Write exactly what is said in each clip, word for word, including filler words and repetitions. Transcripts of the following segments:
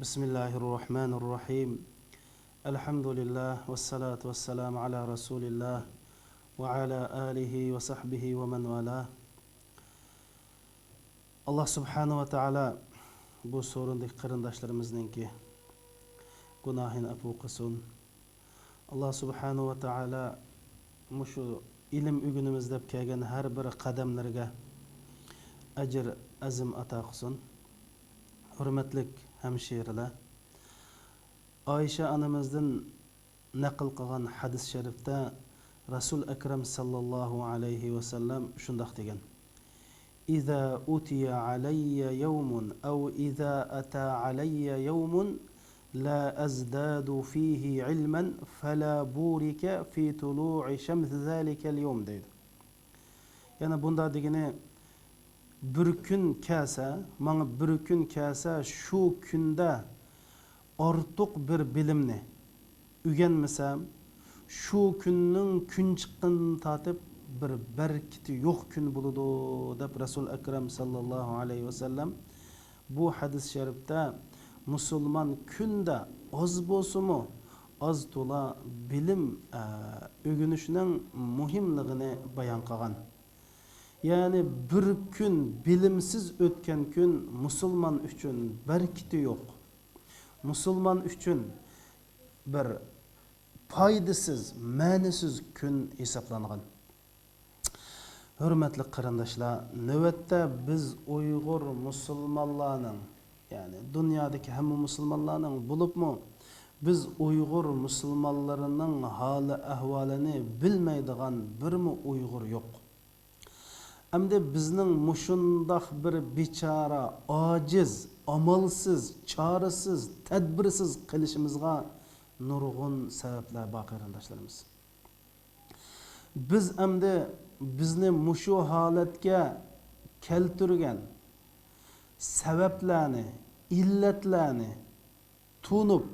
بسم الله الرحمن الرحيم. الحمد لله والصلاة والسلام على رسول الله وعلى آله وصحبه ومن والاه. ئاللا سۇبھانەھۇ ۋە تائالا بۇ سورۇندىكى قېرىنداشلىرىمىزنىڭكى گۇناھىنى ئەپۇ قىلسۇن. ئاللا سۇبھانەھۇ ۋە تائالا مۇشۇ ئىلىم ئۆگىنىمىز دەپ كەلگەن ھەر بىر قەدەملىرىگە ئەجىر ئەزىم ئاتا قىلسۇن. ھۆرمەتلىك ھەمشىرىلەر، ئائىشە ئانىمىزدىن نەقىل قىلغان ھەدىس شەرىپتە رەسۇل ئەكرەم ساللاللاھۇ ئەلەيھى ۋەسەللەم شۇنداق دېگەن: إذا أتي علي يوم أو إذا أتى علي يوم لا أزداد فيه علما فلا بورك في طلوع شمس ذلك اليوم دەيدۇ. يەنى بۇندا دېگىنى، بىر كۈن كەلسە، ماڭا بىر كۈن كەلسە، شۇ كۈندە ئارتۇق بىر بىلىمنى ئۆگەنمىسەم، شۇ كۈننىڭ كۈن چىققىنىدىن تارتىپ بىر بەرىكىتى يوق كۈن بولىدۇ، دەپ رەسۇل ئەكرەم ساللاللاھۇ ئەلەيھى ۋەسەللەم بۇ ھەدىس شەرىپتە مۇسۇلمان كۈندە ئاز بولسىمۇ، ئاز تولا بىلىم، ئە، ئۆگىنىشنىڭ مۇھىملىقىنى بايان قىلغان. يەنى بىر كۈن بىلىمسىز ئۆتكەن كۈن مۇسۇلمان ئۈچۈن بەرىكىتى يوق. مۇسۇلمان ئۈچۈن بىر پايدىسىز، مەنىسىز كۈن ھېسابلانغان. ھۆرمەتلىك قېرىنداشلار، نۆۋەتتە بىز ئۇيغۇر مۇسۇلمانلارنىڭ، يەنى دۇنيادىكى ھەممە مۇسۇلمانلارنىڭ، بولۇپمۇ بىز ئۇيغۇر مۇسۇلمانلىرىنىڭ ھالى ئەھۋالىنى بىلمەيدىغان بىرمۇ ئۇيغۇر يوق. ئەمدى بىزنىڭ مۇشۇنداق بىر بىچارە، ئاجىز، ئامالسىز، چارىسىز، تەدبىرسىز قېلىشىمىزغا نۇرغۇن سەۋەبلەر بار، قېرىنداشلىرىمىز. بىز ئەمدى بىزنى مۇشۇ ھالەتكە كەلتۈرگەن سەۋەبلەرنى، ئىللەتلەرنى تونۇپ،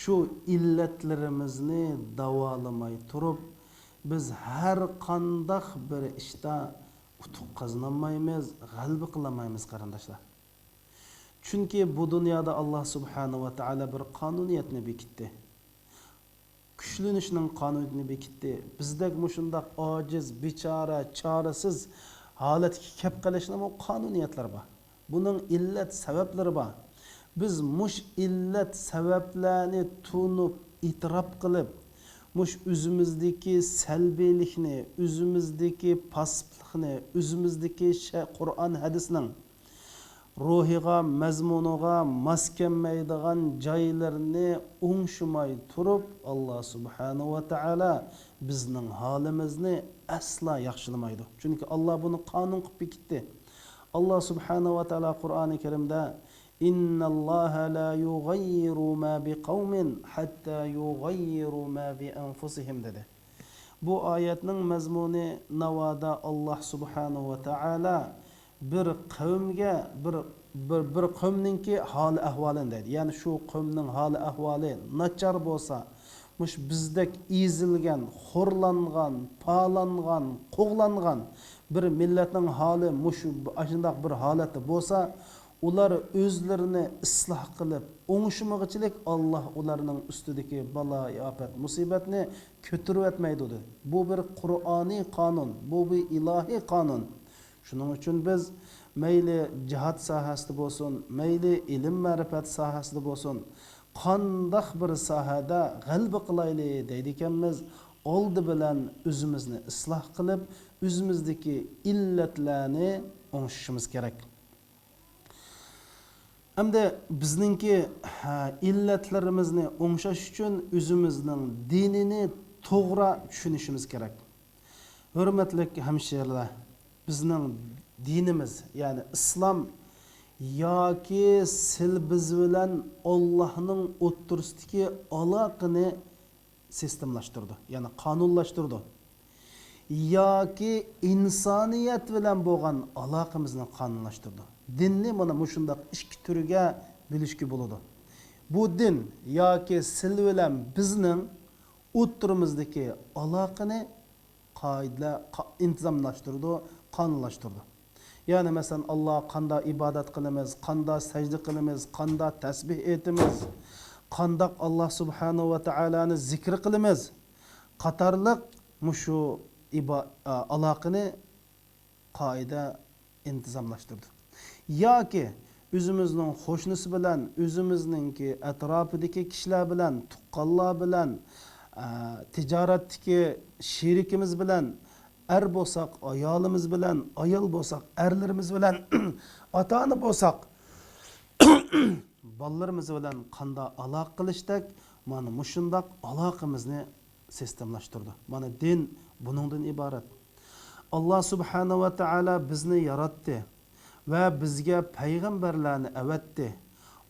شۇ ئىللەتلىرىمىزنى داۋالىماي تۇرۇپ، بىز ھەر قانداق بىر ئىشتا ئۇتۇق قازىنالمايمىز، غەلىبە قىلالمايمىز، قېرىنداشلار. چۈنكى بۇ دۇنيادا ئاللا سۇبھانەھۇ ۋە تائالا بىر قانۇنىيەتنى بېكىتتى. كۈچلىنىشنىڭ قانۇنىيىتىنى بېكىتتى. بىزدەك مۇشۇنداق ئاجىز، بىچارە، چارىسىز ھالەتكە كەپ قېلىشنىڭمۇ قانۇنىيەتلىرى بار. بۇنىڭ ئىللەت سەۋەبلىرى بار. بىز مۇش ئىللەت سەۋەبلەرنى تونۇپ، ئېتىراپ قىلىپ، مۇش ئۆزىمىزدىكى سەلبىيلىكنى، ئۆزىمىزدىكى پاسسىپلىقنى، ئۆزىمىزدىكى شە-، قۇرئان ھەدىسنىڭ روھىغا، مەزمۇنىغا ماس كەلمەيدىغان جايلىرىنى ئوڭشىماي تۇرۇپ، ئاللا سۇبھانەھۇ ۋە تائالا بىزنىڭ ھالىمىزنى ئەسلا ياخشىلىمايدۇ. چۈنكى ئاللا بۇنى قانۇن قىلىپ بېكىتتى. ئاللا سۇبھانەھۇ ۋە تائالا قۇرئانى كەرىمدە، إن الله لا يغير ما بقوم حتى يغيروا ما بأنفسهم دېدى. بۇ ئايەتنىڭ مەزمۇنى ناۋادا ئاللا سۇبھانەھۇ ۋە تائالا بىر قەۋمگە، بىر، بىر، بىر قەۋمنىڭكى ھال ئەھۋالىنى دەيدۇ. يەنى شۇ قەۋمنىڭ ھال ئەھۋالى ناچار بولسا، مۇشۇ بىزدەك ئېزىلگەن، خورلانغان، پالانغان، قوغلانغان بىر مىللەتنىڭ ھالى مۇشۇ، ئاشۇنداق بىر ھالەتتە بولسا، ئۇلار ئۆزلىرىنى ئىسلاھ قىلىپ ئوڭشىمىغۇچىلىك، ئاللا ئۇلارنىڭ ئۈستىدىكى بالايىئاپەت، مۇسىبەتنى كۆتۈرۈۋەتمەيدۇ، دېدى. بۇ بىر قۇرئانىي قانۇن، بۇ بىر ئىلاھىي قانۇن. شۇنىڭ ئۈچۈن بىز مەيلى جىھاد ساھەسىدە بولسۇن، مەيلى ئىلىم-مەرىپەت ساھەسىدە بولسۇن، قانداق بىر ساھەدە غەلىبە قىلايلى دەيدىكەنمىز، ئالدى بىلەن ئۆزىمىزنى ئىسلاھ قىلىپ، ئۆزىمىزدىكى ئىللەتلەرنى ئوڭشىشىمىز كېرەك. ئەمدى بىزنىڭكى، ھە، ئىللەتلىرىمىزنى ئوڭشاش ئۈچۈن ئۆزىمىزنىڭ دىنىنى توغرا چۈشىنىشىمىز كېرەك. ھۆرمەتلىك ھەمشىرىلەر، بىزنىڭ دىنىمىز، يەنى ئىسلام ياكى سىل بىز بىلەن ئاللاھنىڭ ئوتتۇرىسىدىكى ئالاقىنى سىستېمىلاشتۇرىدۇ، يەنى قانۇنلاشتۇرىدۇ. ياكى ئىنسانىيەت بىلەن بولغان ئالاقىمىزنى قانۇنلاشتۇرىدۇ. دىننى مانا مۇشۇنداق ئىككى تۈرگە بۆلۈشكە بولىدۇ. بۇ دىن ياكى سىل بىلەن بىزنىڭ ئوتتۇرىمىزدىكى ئالاقىنى قائىدىلەر قا-، ئىنتىزاملاشتۇرىدۇ، قانۇنلاشتۇرىدۇ. يەنى مەسىلەن، ئاللاغا قانداق ئىبادەت قىلىمىز، قانداق سەجدە قىلىمىز، قانداق تەسبىھ ئېيتىمىز، قانداق ئاللا سۇبھانەھۇ ۋە تائالانى زىكىر قىلىمىز قاتارلىق مۇشۇ ئىبا-، ئا، ئالاقىنى قائىدە ئىنتىزاملاشتۇردى. ياكى ئۆزىمىزنىڭ قوشنىسى بىلەن، ئۆزىمىزنىڭكى ئەتراپىدىكى كىشىلەر بىلەن، تۇغقانلار بىلەن، ئە، تىجارەتتىكى شېرىكىمىز بىلەن، ئەر بولساق ئايالىمىز بىلەن، ئايال بولساق ئەرلىرىمىز بىلەن، ئاتا-ئانا بولساق بالىلىرىمىز بىلەن قانداق ئالاقە قىلىشتەك، مانا مۇشۇنداق ئالاقىمىزنى سىستېمىلاشتۇردى. مانا دىن بۇنىڭدىن ئىبارەت. ئاللا سۇبھانەھۇ ۋە تائالا بىزنى ياراتتى ۋە بىزگە پەيغەمبەرلەرنى ئەۋەتتى.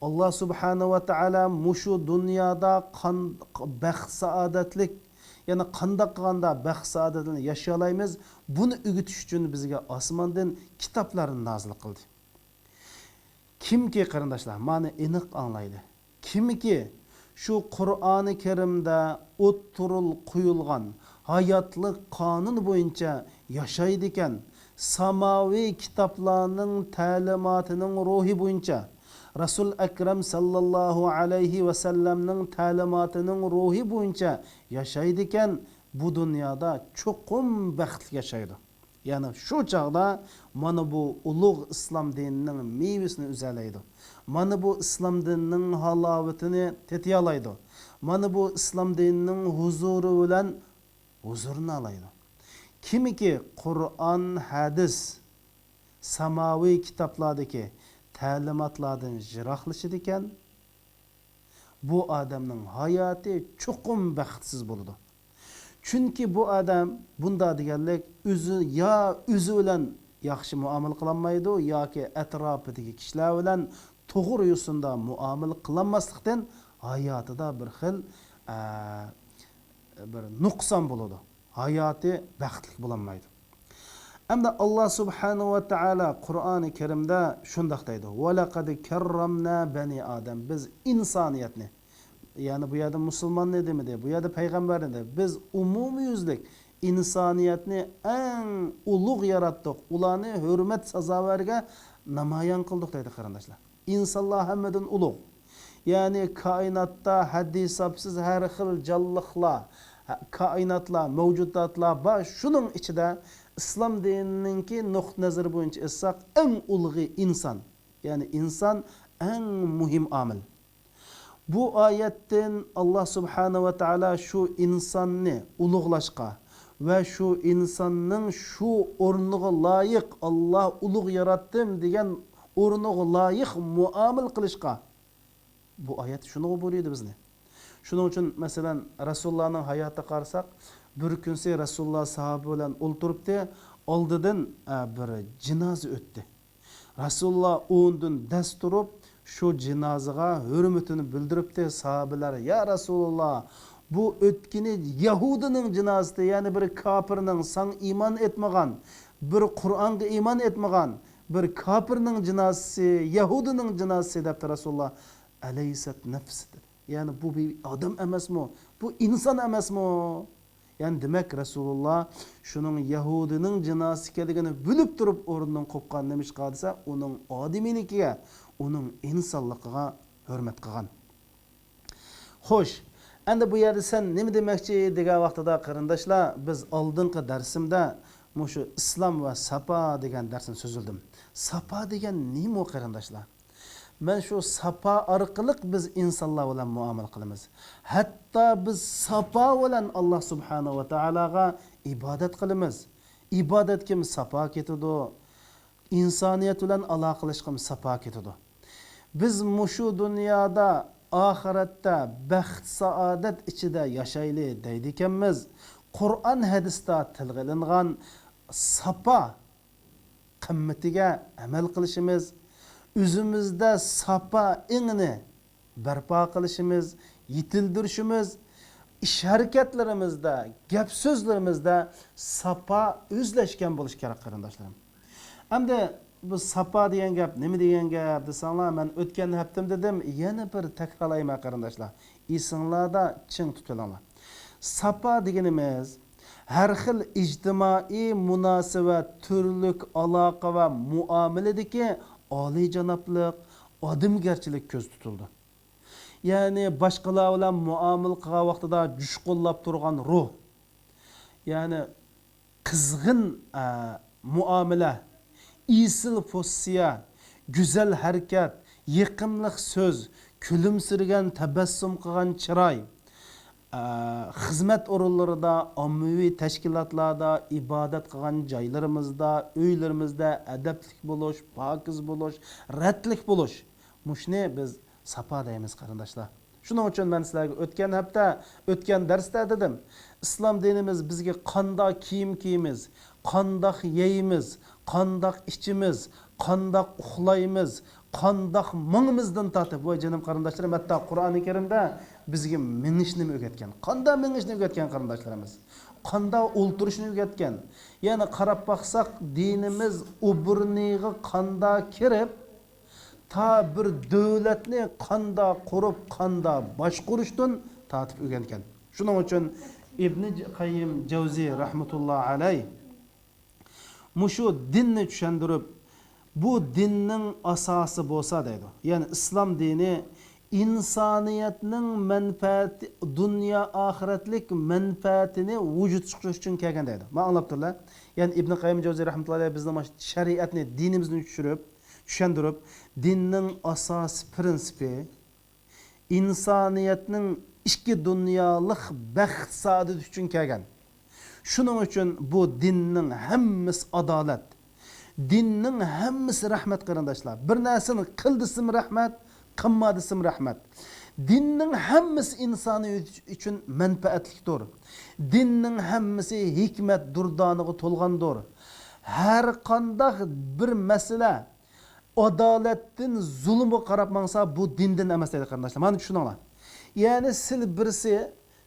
ئاللا سۇبھانەھۇ ۋە تائالا مۇشۇ دۇنيادا قان-، بەخت-سائادەتلىك، يەنى قانداق قىلغاندا بەخت-سائادەتلىك ياشىيالايمىز، بۇنى ئۆگىتىش ئۈچۈن بىزگە ئاسماندىن كىتابلارنى نازىل قىلدى. كىمكى، قېرىنداشلار، مانا ئېنىق ئاڭلايلى. كىمكى شۇ قۇرئانى كەرىمدە ئوتتۇرىغا قويۇلغان ھاياتلىق قانۇن بويىچە ياشايدىكەن، ساماۋىي كىتابلارنىڭ تەلىماتىنىڭ روھى بويىچە، رەسۇل ئەكرەم ساللاللاھۇ ئەلەيھى ۋەسەللەمنىڭ تەلىماتىنىڭ روھى بويىچە ياشايدىكەن، بۇ دۇنيادا چوقۇم بەختلىك ياشايدۇ. يەنى شۇ چاغدا مانا بۇ ئۇلۇغ ئىسلام دىنىنىڭ مېۋىسىنى ئۈزەلەيدۇ. مانا بۇ ئىسلام دىنىنىڭ ھالاۋىتىنى تېتىيالايدۇ. مانا بۇ ئىسلام دىنىنىڭ ھۇزۇرى بىلەن ھۇزۇرلىنالايدۇ. كىمكى قۇرئان، ھەدىس، ساماۋىي كىتابلاردىكى تەلىماتلاردىن يىراقلىشىدىكەن، بۇ ئادەمنىڭ ھاياتى چوقۇم بەختسىز بولىدۇ. چۈنكى بۇ ئادەم بۇنداق دېگەنلىك، ئۆزى يا ئۆزى بىلەن ياخشى مۇئامىلە قىلالمايدۇ ياكى ئەتراپىدىكى كىشىلەر بىلەن توغرا يوسۇندا مۇئامىلە قىلالماسلىقتىن ھاياتىدا بىر خىل، ئە، بىر نۇقسان بولىدۇ. ھاياتى بەختلىك بولالمايدۇ. ئەمدى ئاللا سۇبھانەھۇ ۋە تائالا قۇرئانى كەرىمدە شۇنداق دەيدۇ: «ۋەلەقەد كەررەمنا بەنى ئادەم.» بىز ئىنسانىيەتنى، يەنى بۇ يەردە مۇسۇلماننى دېمىدى، بۇ يەردە پەيغەمبەرنى دېدى. بىز ئومۇميۈزلۈك ئىنسانىيەتنى ئەڭ ئۇلۇغ ياراتتۇق، ئۇلارنى ھۆرمەت سازاۋەرگە نامايان قىلدۇق دەيدۇ، قېرىنداشلار. ئىنسانلار ھەممىدىن ئۇلۇغ. يەنى كائىناتتا ھەددى-ھېسابسىز ھەر خىل جانلىقلار، ھە-، كائىناتلار، مەۋجۇداتلار بار. شۇنىڭ ئىچىدە ئىسلام دىنىنىڭكى نۇقتىئى نەزىرى بويىچە ئېيتساق، ئەڭ ئۇلۇغى ئىنسان. يەنى ئىنسان ئەڭ مۇھىم ئامىل. بۇ ئايەتتىن ئاللا سۇبھانەھۇ ۋە تائالا شۇ ئىنساننى ئۇلۇغلاشقا ۋە شۇ ئىنساننىڭ شۇ ئورنىغا لايىق، ئاللا ئۇلۇغ ياراتتىم دېگەن ئورنىغا لايىق مۇئامىلە قىلىشقا، بۇ ئايەت شۇنىڭغا بۇيرۇيدۇ بىزنى. شۇنىڭ ئۈچۈن، مەسىلەن، رەسۇلۇللانىڭ ھاياتىغا قارىساق، بىر كۈنسى رەسۇلۇللا ساھابە بىلەن ئولتۇرۇپتى، ئالدىدىن، ئە، بىر جىنازا ئۆتتى. رەسۇلۇللا ئورنىدىن دەس تۇرۇپ، شۇ جىنازىغا ھۆرمىتىنى بىلدۈرۈپتى. ساھابىلەر: «يا رەسۇلۇللا، بۇ ئۆتكىنى يەھۇدىينىڭ جىنازىسى، يەنى بىر كاپىرنىڭ، ساڭا ئىمان ئېيتمىغان، بىر قۇرئانغا ئىمان ئېيتمىغان، بىر كاپىرنىڭ جىنازىسى، يەھۇدىينىڭ جىنازىسى» دەپتۇ رەسۇلۇللا. «ئەلەيسەت نەفس؟» دېدى. يەنى بۇ بىر ئادەم ئەمەسمۇ؟ بۇ ئىنسان ئەمەسمۇ؟ يەنى دېمەك، رەسۇلۇللا شۇنىڭ يەھۇدىينىڭ جىنازىسى ئىكەنلىكىنى بىلىپ تۇرۇپ ئورنىدىن قوپقان. نېمىشقا دېسە، ئۇنىڭ ئادىمىيلىكىگە، ئۇنىڭ ئىنسانلىقىغا ھۆرمەت قىلغان. خوش، ئەمدى بۇ يەردە سەن نېمە دېمەكچى دېگەن ۋاقتىدا، قېرىنداشلار، بىز ئالدىنقى دەرسىمدە مۇشۇ ئىسلام ۋە ساپا دېگەن دەرسنى سۆزلىدىم. ساپا دېگەن نېمە ئۇ، قېرىنداشلار؟ مەن شۇ ساپا ئارقىلىق بىز ئىنسانلار بىلەن مۇئامىلە قىلىمىز. ھەتتا بىز ساپا بىلەن ئاللا سۇبھانەھۇ ۋە تائالاغا ئىبادەت قىلىمىز. ئىبادەتكىمۇ ساپا كېتىدۇ. ئىنسانىيەت بىلەن ئالاقىلەشكىمۇ ساپا كېتىدۇ. بىز مۇشۇ دۇنيادا، ئاخىرەتتە بەخت-سائادەت ئىچىدە ياشايلى دەيدىكەنمىز. قۇرئان ھەدىستە تىلغا ئېلىنغان ساپا قىممىتىگە ئەمەل قىلىشىمىز، ئۆزىمىزدە ساپا ئېڭىنى بەرپا قىلىشىمىز، يېتىلدۈرۈشىمىز، ئىش-ھەرىكەتلىرىمىزدە، گەپ-سۆزلىرىمىزدە ساپا ئۆزلەشكەن بولۇشى كېرەك، قېرىنداشلىرىم. ئەمدى بۇ ساپا دېگەن گەپ نېمە دېگەن گەپ دېسەڭلار، مەن ئۆتكەن ھەپتىمۇ دېدىم، يەنە بىر تەكرارلايمەن، قېرىنداشلار. ئېسىڭلاردا چىڭ تۇتۇۋېلىڭلار. ساپا دېگىنىمىز، ھەر خىل ئىجتىمائىي مۇناسىۋەت، تۈرلۈك ئالاقە ۋە مۇئامىلىدىكى ئالىيجانابلىق، ئادەمگەرچىلىك كۆزدە تۇتۇلىدۇ. يەنى باشقىلار بىلەن مۇئامىلە قىلغان ۋاقتىدا جۇشقۇنلاپ تۇرغان روھ، يەنى قىزغىن، ئە، مۇئامىلە، ئېسىل پوزىتسىيە، گۈزەل ھەرىكەت، يېقىملىق سۆز، كۈلۈمسىرىگەن، تەبەسسۇم قىلغان چىراي، ئە، خىزمەت ئورۇنلىرىدا، ئاممىۋى تەشكىلاتلاردا، ئىبادەت قىلغان جايلىرىمىزدا، ئۆيلىرىمىزدە ئەدەپلىك بولۇش، پاكىز بولۇش، رەتلىك بولۇش، مۇشۇنى بىز ساپا دەيمىز، قېرىنداشلار. شۇنىڭ ئۈچۈن مەن سىلەرگە ئۆتكەن ھەپتە، ئۆتكەن دەرستە دېدىم، ئىسلام دىنىمىز بىزگە قانداق كىيىم كىيىمىز، قانداق يەيمىز، قانداق ئىچىمىز، قانداق ئۇخلايمىز، قانداق مېڭىمىزدىن تارتىپ، ۋاي جېنىم قېرىنداشلىرىم، ھەتتا قۇرئانى كەرىمدە بىزگە مېڭىشنىمۇ ئۆگەتكەن. قانداق مېڭىشنى ئۆگەتكەن، قېرىنداشلىرىمىز؟ قانداق ئولتۇرۇشنى ئۆگەتكەن. يەنى قاراپ باقساق، دىنىمىز ئوبورنىغا قانداق كىرىپ، تا بىر دۆلەتنى قانداق قۇرۇپ، قانداق باشقۇرۇشتىن تارتىپ ئۆگەنگەن. شۇنىڭ ئۈچۈن ئىبنى قەييىم جەۋزى رەھمەتۇللا ئەلەي مۇشۇ دىننى چۈشەندۈرۈپ، بۇ دىننىڭ ئاساسى بولسا دەيدۇ. يەنى ئىسلام دىنى ئىنسانىيەتنىڭ مەنپەئەتى، دۇنيا ئاخىرەتلىك مەنپەئەتىنى ۋۇجۇدقا چىقىرىش ئۈچۈن كەلگەن دەيدۇ. مانا ئاڭلاپ تۇرلا. يەنى ئىبنى قەييىم جەۋزى رەھمەتۇللا ئەلەيھ بىزنىڭ مانا شەرىئەتنى، دىنىمىزنى چۈشۈرۈپ، چۈشەندۈرۈپ، دىننىڭ ئاساسىي پرىنسىپى، ئىنسانىيەتنىڭ ئىككى دۇنيالىق بەخت سائادىتى ئۈچۈن كەلگەن. شۇنىڭ ئۈچۈن بۇ دىننىڭ ھەممىسى ئادالەت. دىننىڭ ھەممىسى رەھمەت، قېرىنداشلار. بىر نەرسىنى قىل دېسىمۇ رەھمەت، قىلما دېسىمۇ رەھمەت. دىننىڭ ھەممىسى ئىنسانىيەت ئۈچۈن مەنپەئەتلىكتۇر. دىننىڭ ھەممىسى ھېكمەت دۇردانىغا تولغاندۇر. ھەر قانداق بىر مەسىلە ئادالەتتىن زۇلۇمغا قاراپ ماڭسا، بۇ دىندىن ئەمەس دەيدۇ، قېرىنداشلار. مانا چۈشىنىڭلار. يەنى سىلى بىرسى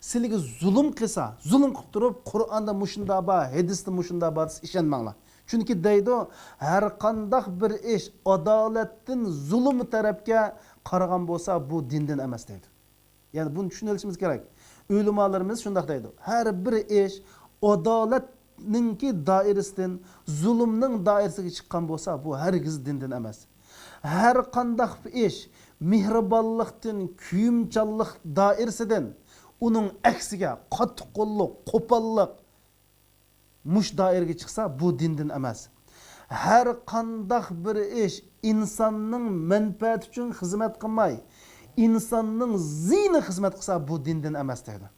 سىلىگە زۇلۇم قىلسا، زۇلۇم قىلىپ تۇرۇپ، قۇرئاندا مۇشۇنداق بار، ھەدىستە مۇشۇنداق بار دېسە، ئىشەنمەڭلار. چۈنكى دەيدۇ، ھەر قانداق بىر ئىش ئادالەتتىن زۇلۇم تەرەپكە قارىغان بولسا، بۇ دىندىن ئەمەس دەيدۇ. يەنى بۇنى چۈشىنىۋېلىشىمىز كېرەك. ئۆلىمالىرىمىز شۇنداق دەيدۇ. ھەر بىر ئىش ئادالەتنىڭكى دائىرىسىدىن زۇلۇمنىڭ دائىرىسىگە چىققان بولسا، بۇ ھەرگىز دىندىن ئەمەس. ھەر قانداق بىر ئىش مېھرىبانلىقتىن، كۆيۈمچانلىق دائىرىسىدىن ئۇنىڭ ئەكسىگە قاتتىققوللۇق، قوپاللىق، مۇشۇ دائىرىگە چىقسا، بۇ دىندىن ئەمەس. ھەر قانداق بىر ئىش ئىنساننىڭ مەنپەئەتى ئۈچۈن خىزمەت قىلماي، ئىنساننىڭ زىيىنىغا خىزمەت قىلسا، بۇ دىندىن ئەمەس دەيدۇ.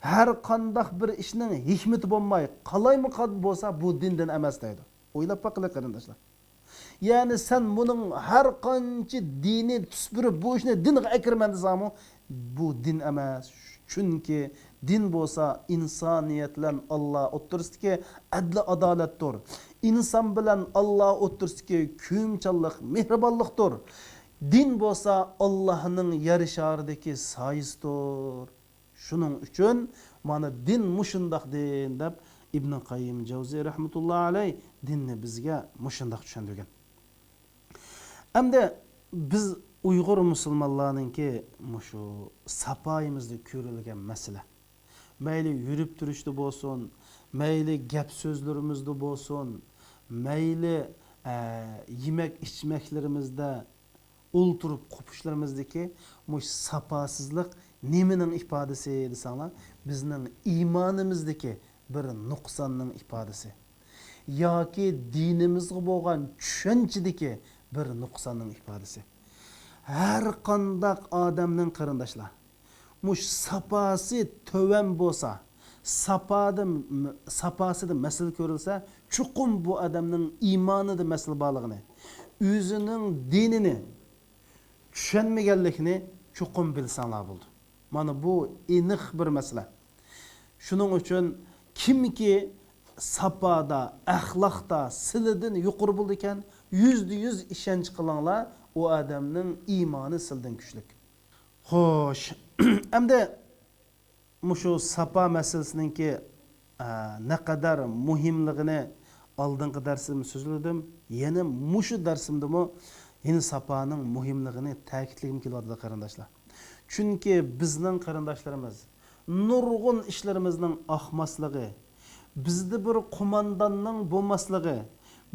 ھەر قانداق بىر ئىشنىڭ ھېكمىتى بولماي، قالايمىقان بولسا، بۇ دىندىن ئەمەس دەيدۇ. ئويلاپ باققىلى، قېرىنداشلار. يەنى سەن بۇنىڭ ھەر قانچە دىنىي تۈس بېرىپ، بۇ ئىشنى دىنغا ئەكىرىمەن دېسەڭمۇ، بۇ دىن ئەمەس. چۈنكى دىن بولسا ئىنسانىيەت بىلەن ئاللا ئوتتۇرىسىدىكى ئەدلى ئادالەتتۇر. ئىنسان بىلەن ئاللا ئوتتۇرىسىدىكى كۆيۈمچانلىق، مېھرىبانلىقتۇر. دىن بولسا ئاللانىڭ يەر شارىدىكى سايىسىدۇر. شۇنىڭ ئۈچۈن مانا دىن مۇشۇنداق دىن دەپ ئىبنى قەييىم جەۋزى رەھمەتۇللا ئەلەي دىننى بىزگە مۇشۇنداق چۈشەندۈرگەن. ئەمدى بىز ئۇيغۇر مۇسۇلمانلارنىڭكى مۇشۇ ساپايىمىزدا كۆرۈلگەن مەسىلە. مەيلى يۈرۈپ تۇرۇشتا بولسۇن، مەيلى گەپ سۆزلىرىمىزدە بولسۇن، مەيلى، ئە، يېمەك ئىچمەكلىرىمىزدە، ئولتۇرۇپ قوپۇشلىرىمىزدىكى مۇشۇ ساپاسىزلىق نېمىنىڭ ئىپادىسى دېسەڭلار، بىزنىڭ ئىمانىمىزدىكى بىر نۇقساننىڭ ئىپادىسى ياكى دىنىمىزغا بولغان چۈشەنچىدىكى بىر نۇقساننىڭ ئىپادىسى. ھەر قانداق ئادەمنىڭ، قېرىنداشلار، مۇشۇ ساپاسى تۆۋەن بولسا، ساپادا، ساپاسىدا مەسىلە كۆرۈلسە، چوقۇم بۇ ئادەمنىڭ ئىمانىدا مەسىلە بارلىقىنى، ئۆزىنىڭ دىنىنى چۈشەنمىگەنلىكىنى چوقۇم بىلسەڭلار بولىدۇ. مانا بۇ ئېنىق بىر مەسىلە. شۇنىڭ ئۈچۈن كىمكى ساپادا، ئەخلاقتا سىلىدىن يۇقىرى بولىدىكەن، يۈزدە يۈز ئىشەنچ قىلىڭلار، ئۇ ئادەمنىڭ ئىمانى سىلىدىن كۈچلۈك. خوش، ئەمدى مۇشۇ ساپا مەسىلىسىنىڭكى، ئە، نەقەدەر مۇھىملىقىنى ئالدىنقى دەرسىمدە سۆزلىدىم. يەنە مۇشۇ دەرسىمدىمۇ يەنە ساپانىڭ مۇھىملىقىنى تەكىتلىگۈم كېلىۋاتىدۇ، قېرىنداشلار. چۈنكى بىزنىڭ قېرىنداشلىرىمىز نۇرغۇن ئىشلىرىمىزنىڭ ئاقماسلىقى، بىزدە بىر قومانداننىڭ بولماسلىقى،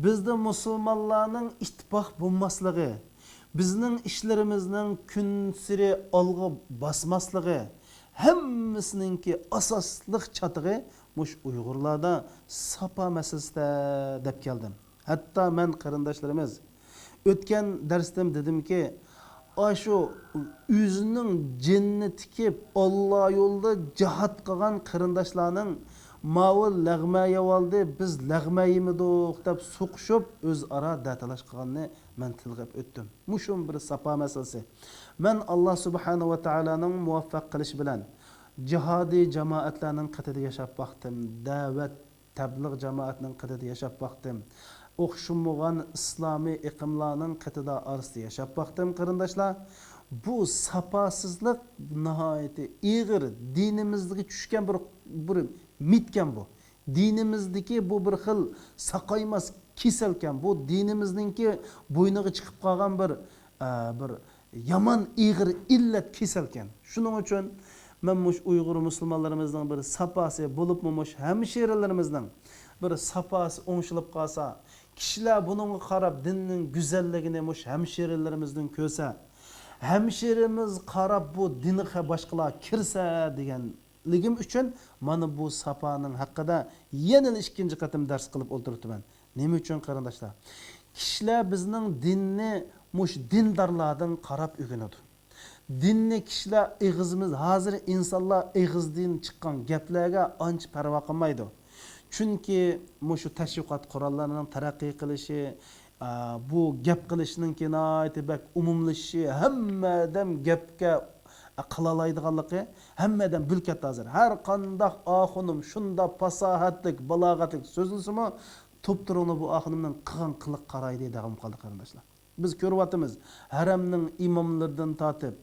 بىزدە مۇسۇلمانلارنىڭ ئىتتىپاق بولماسلىقى، بىزنىڭ ئىشلىرىمىزنىڭ كۈنسېرى ئالغا باسماسلىقى، ھەممىسىنىڭكى ئاساسلىق چاتىقى مۇشۇ ئۇيغۇرلاردا ساپا مەسىلىسىدە دەپ كەلدىم. ھەتتا مەن قېرىنداشلىرىمىز، ئۆتكەن دەرستىم دېدىمكى، ئاشۇ ئۆزىنىڭ جېنىنى تىكىپ، ئاللا يولىدا جىھاد قىلغان قېرىنداشلارنىڭ ماۋۇ لەغمە يەۋالدى، بىز لەغمە يېمىدۇق دەپ سوقۇشۇپ، ئۆزئارا دەتالاش قىلغاننى مەن تىلغا ئېلىپ ئۆتتۈم. مۇشۇمۇ بىر ساپا مەسىلىسى. مەن ئاللا سۇبھانەھۇ ۋە تائالانىڭ مۇۋەپپەق قىلىشى بىلەن جىھادىي جامائەتلەرنىڭ قېتىدا ياشاپ باقتىم. دەۋەت تەبلىغ جامائەتنىڭ قېتىدا ياشاپ باقتىم. ئوخشىمىغان ئىسلامىي ئېقىملارنىڭ قېتىدا ئارىسىدا ياشاپ باقتىم، قېرىنداشلار. بۇ ساپاسىزلىق ناھايىتى ئېغىر، دىنىمىزگە چۈشكەن بىر، بىر مىتكەن بۇ. دىنىمىزدىكى بۇ بىر خىل ساقايماس كېسەلكەن. بۇ دىنىمىزنىڭكى بوينىغا چىقىپ قالغان بىر، ئە، بىر يامان ئېغىر ئىللەت كېسەلكەن. شۇنىڭ ئۈچۈن مەن مۇشۇ ئۇيغۇر مۇسۇلمانلىرىمىزنىڭ بىر ساپاسى، بولۇپمۇ مۇشۇ ھەمشىرىلىرىمىزنىڭ بىر ساپاسى ئوڭشىلىپ قالسا، كىشىلەر بۇنىڭغا قاراپ دىننىڭ گۈزەللىكىنى مۇشۇ ھەمشىرىلىرىمىزدىن كۆرسە، ھەمشىرىمىز قاراپ بۇ دىنغا باشقىلار كىرسە دېگەنلىكىم ئۈچۈن مانا بۇ ساپانىڭ ھەققىدە يەنىلا ئىككىنچى قېتىم دەرس قىلىپ ئولتۇرۇپتىمەن. نېمە ئۈچۈن، قېرىنداشلار؟ كىشىلەر بىزنىڭ دىننى مۇشۇ دىندارلاردىن قاراپ ئۆگىنىدۇ. دىننى كىشىلەر ئېغىزىمىز، ھازىر ئىنسانلار ئېغىزدىن چىققان گەپلەرگە ئانچە پەرۋا قىلمايدۇ. چۈنكى مۇشۇ تەشۋىقات قوراللىرىنىڭ تەرەققىي قىلىشى، ئا، بۇ گەپ قىلىشنىڭكى ناھايىتى بەك ئومۇملىشىشى، ھەممە ئادەم گەپكە قىلالايدىغانلىقى، ھەممە ئادەم بىلىپ كەتتى ھازىر. ھەر قانداق ئاخۇنۇم شۇنداق پاساھەتلىك، بالاغەتلىك سۆزلىسىمۇ، توپتۇرۇڭلار بۇ ئاخۇنۇمنىڭ قىلغان قىلىق قارايدى دەپ قالدى، قېرىنداشلار. بىز كۆرۈۋاتىمىز، ھەرەمنىڭ ئىماملىرىدىن تارتىپ،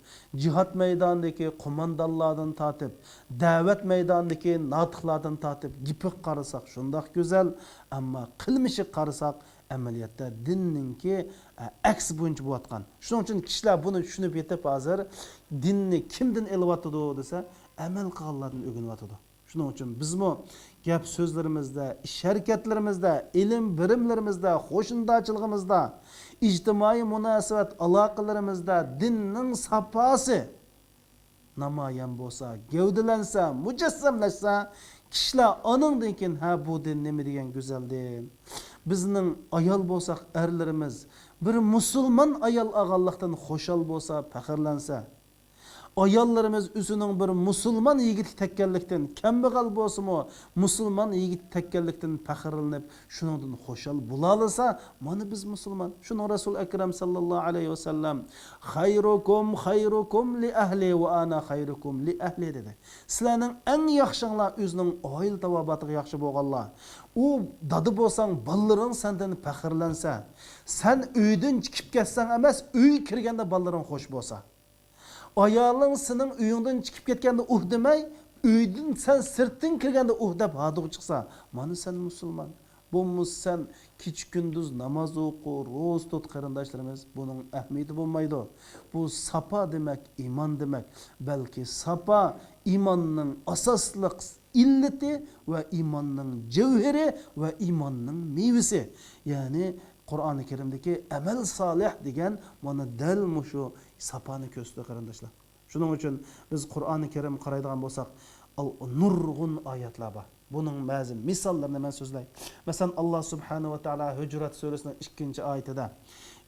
جىھاد مەيدانىدىكى قوماندانلاردىن تارتىپ، دەۋەت مەيدانىدىكى ناتىقلاردىن تارتىپ، گېپىگە قارىساق شۇنداق گۈزەل، ئەمما قىلمىشىغا قارىساق، ئەمەلىيەتتە دىننىڭكى، ئە، ئەكسى بويىچە بولۇۋاتقان. شۇنىڭ ئۈچۈن كىشىلەر بۇنى چۈشىنىپ يېتىپ، ھازىر دىننى كىمدىن ئېلىۋاتىدۇ دېسە، ئەمەل قىلغانلاردىن ئۆگىنىۋاتىدۇ. شۇنىڭ ئۈچۈن بىزمۇ گەپ سۆزلىرىمىزدە، ئىش ھەرىكەتلىرىمىزدە، ئىلىم بېرىملىرىمىزدە، قوشنىدارچىلىقىمىزدا، ئىجتىمائىي مۇناسىۋەت ئالاقىلىرىمىزدە دىننىڭ ساپاسى نامايان بولسا، گەۋدىلەنسە، مۇجەسسەملەشسە، كىشىلەر ئانىڭدىن كېيىن، ھە، بۇ دىن نېمە دېگەن گۈزەل دىن. بىزنىڭ ئايال بولساق، ئەرلىرىمىز بىر مۇسۇلمان ئايال ئالغانلىقتىن خۇشال بولسا، پەخىرلەنسە، ئاياللىرىمىز ئۆزىنىڭ بىر مۇسۇلمان يىگىتكە تەگكەنلىكتىن، كەمبەغەل بولسىمۇ، مۇسۇلمان يىگىتكە تەگكەنلىكتىن پەخىرلىنىپ، شۇنىڭدىن خۇشال بولالىسا، مانا بىز مۇسۇلمان. شۇنىڭ رەسۇل ئەكرەم ساللاللاھۇ ئەلەيھى ۋەسەللەم، «خەيرۇكۇم خەيرۇكۇم لىئەھلى ۋە ئانا خەيرۇكۇم لىئەھلى» دېدى. سىلەرنىڭ ئەڭ ياخشىڭلار ئۆزىنىڭ ئائىلە تاۋابىئاتىغا ياخشى بولغانلار. ئۇ دادا بولساڭ، بالىلىرىڭ سەندىن پەخىرلەنسە، سەن ئۆيدىن چىقىپ كەتسەڭ ئەمەس، ئۆيگە كىرگەندە بالىلىرىڭ خۇش بولسا. ئايالىڭ سېنىڭ ئۆيۈڭدىن چىقىپ كەتكەندە ئۇھ دېمەي، ئۆيدىن سەن سىرتتىن كىرگەندە ئۇھ دەپ ھادىغا چىقسا، مانا سەن مۇسۇلمان. بولمىسا سەن كېچە-كۈندۈز ناماز ئوقۇ، روزا تۇت، قېرىنداشلىرىمىز، بۇنىڭ ئەھمىيىتى بولمايدۇ. بۇ ساپا دېمەك، ئىمان دېمەك، بەلكى ساپا ئىماننىڭ ئاساسلىق ئىللىتى ۋە ئىماننىڭ جەۋھىرى ۋە ئىماننىڭ مېۋىسى. يەنى قۇرئانى كەرىمدىكى ئەمەل سالىھ دېگەن مانا دەل مۇشۇ ساپانى كۆرسىتىدۇ، قېرىنداشلار. شۇنىڭ ئۈچۈن بىز قۇرئانى كەرىم قارايدىغان بولساق، ئال-، نۇرغۇن ئايەتلەر بار. بۇنىڭ بەزى مىساللىرىنى مەن سۆزلەي. مەسىلەن، ئاللا سۇبھانەھۇ ۋە تائالا ھۇجرات سۈرىسىنىڭ ئىككىنچى ئايىتىدە،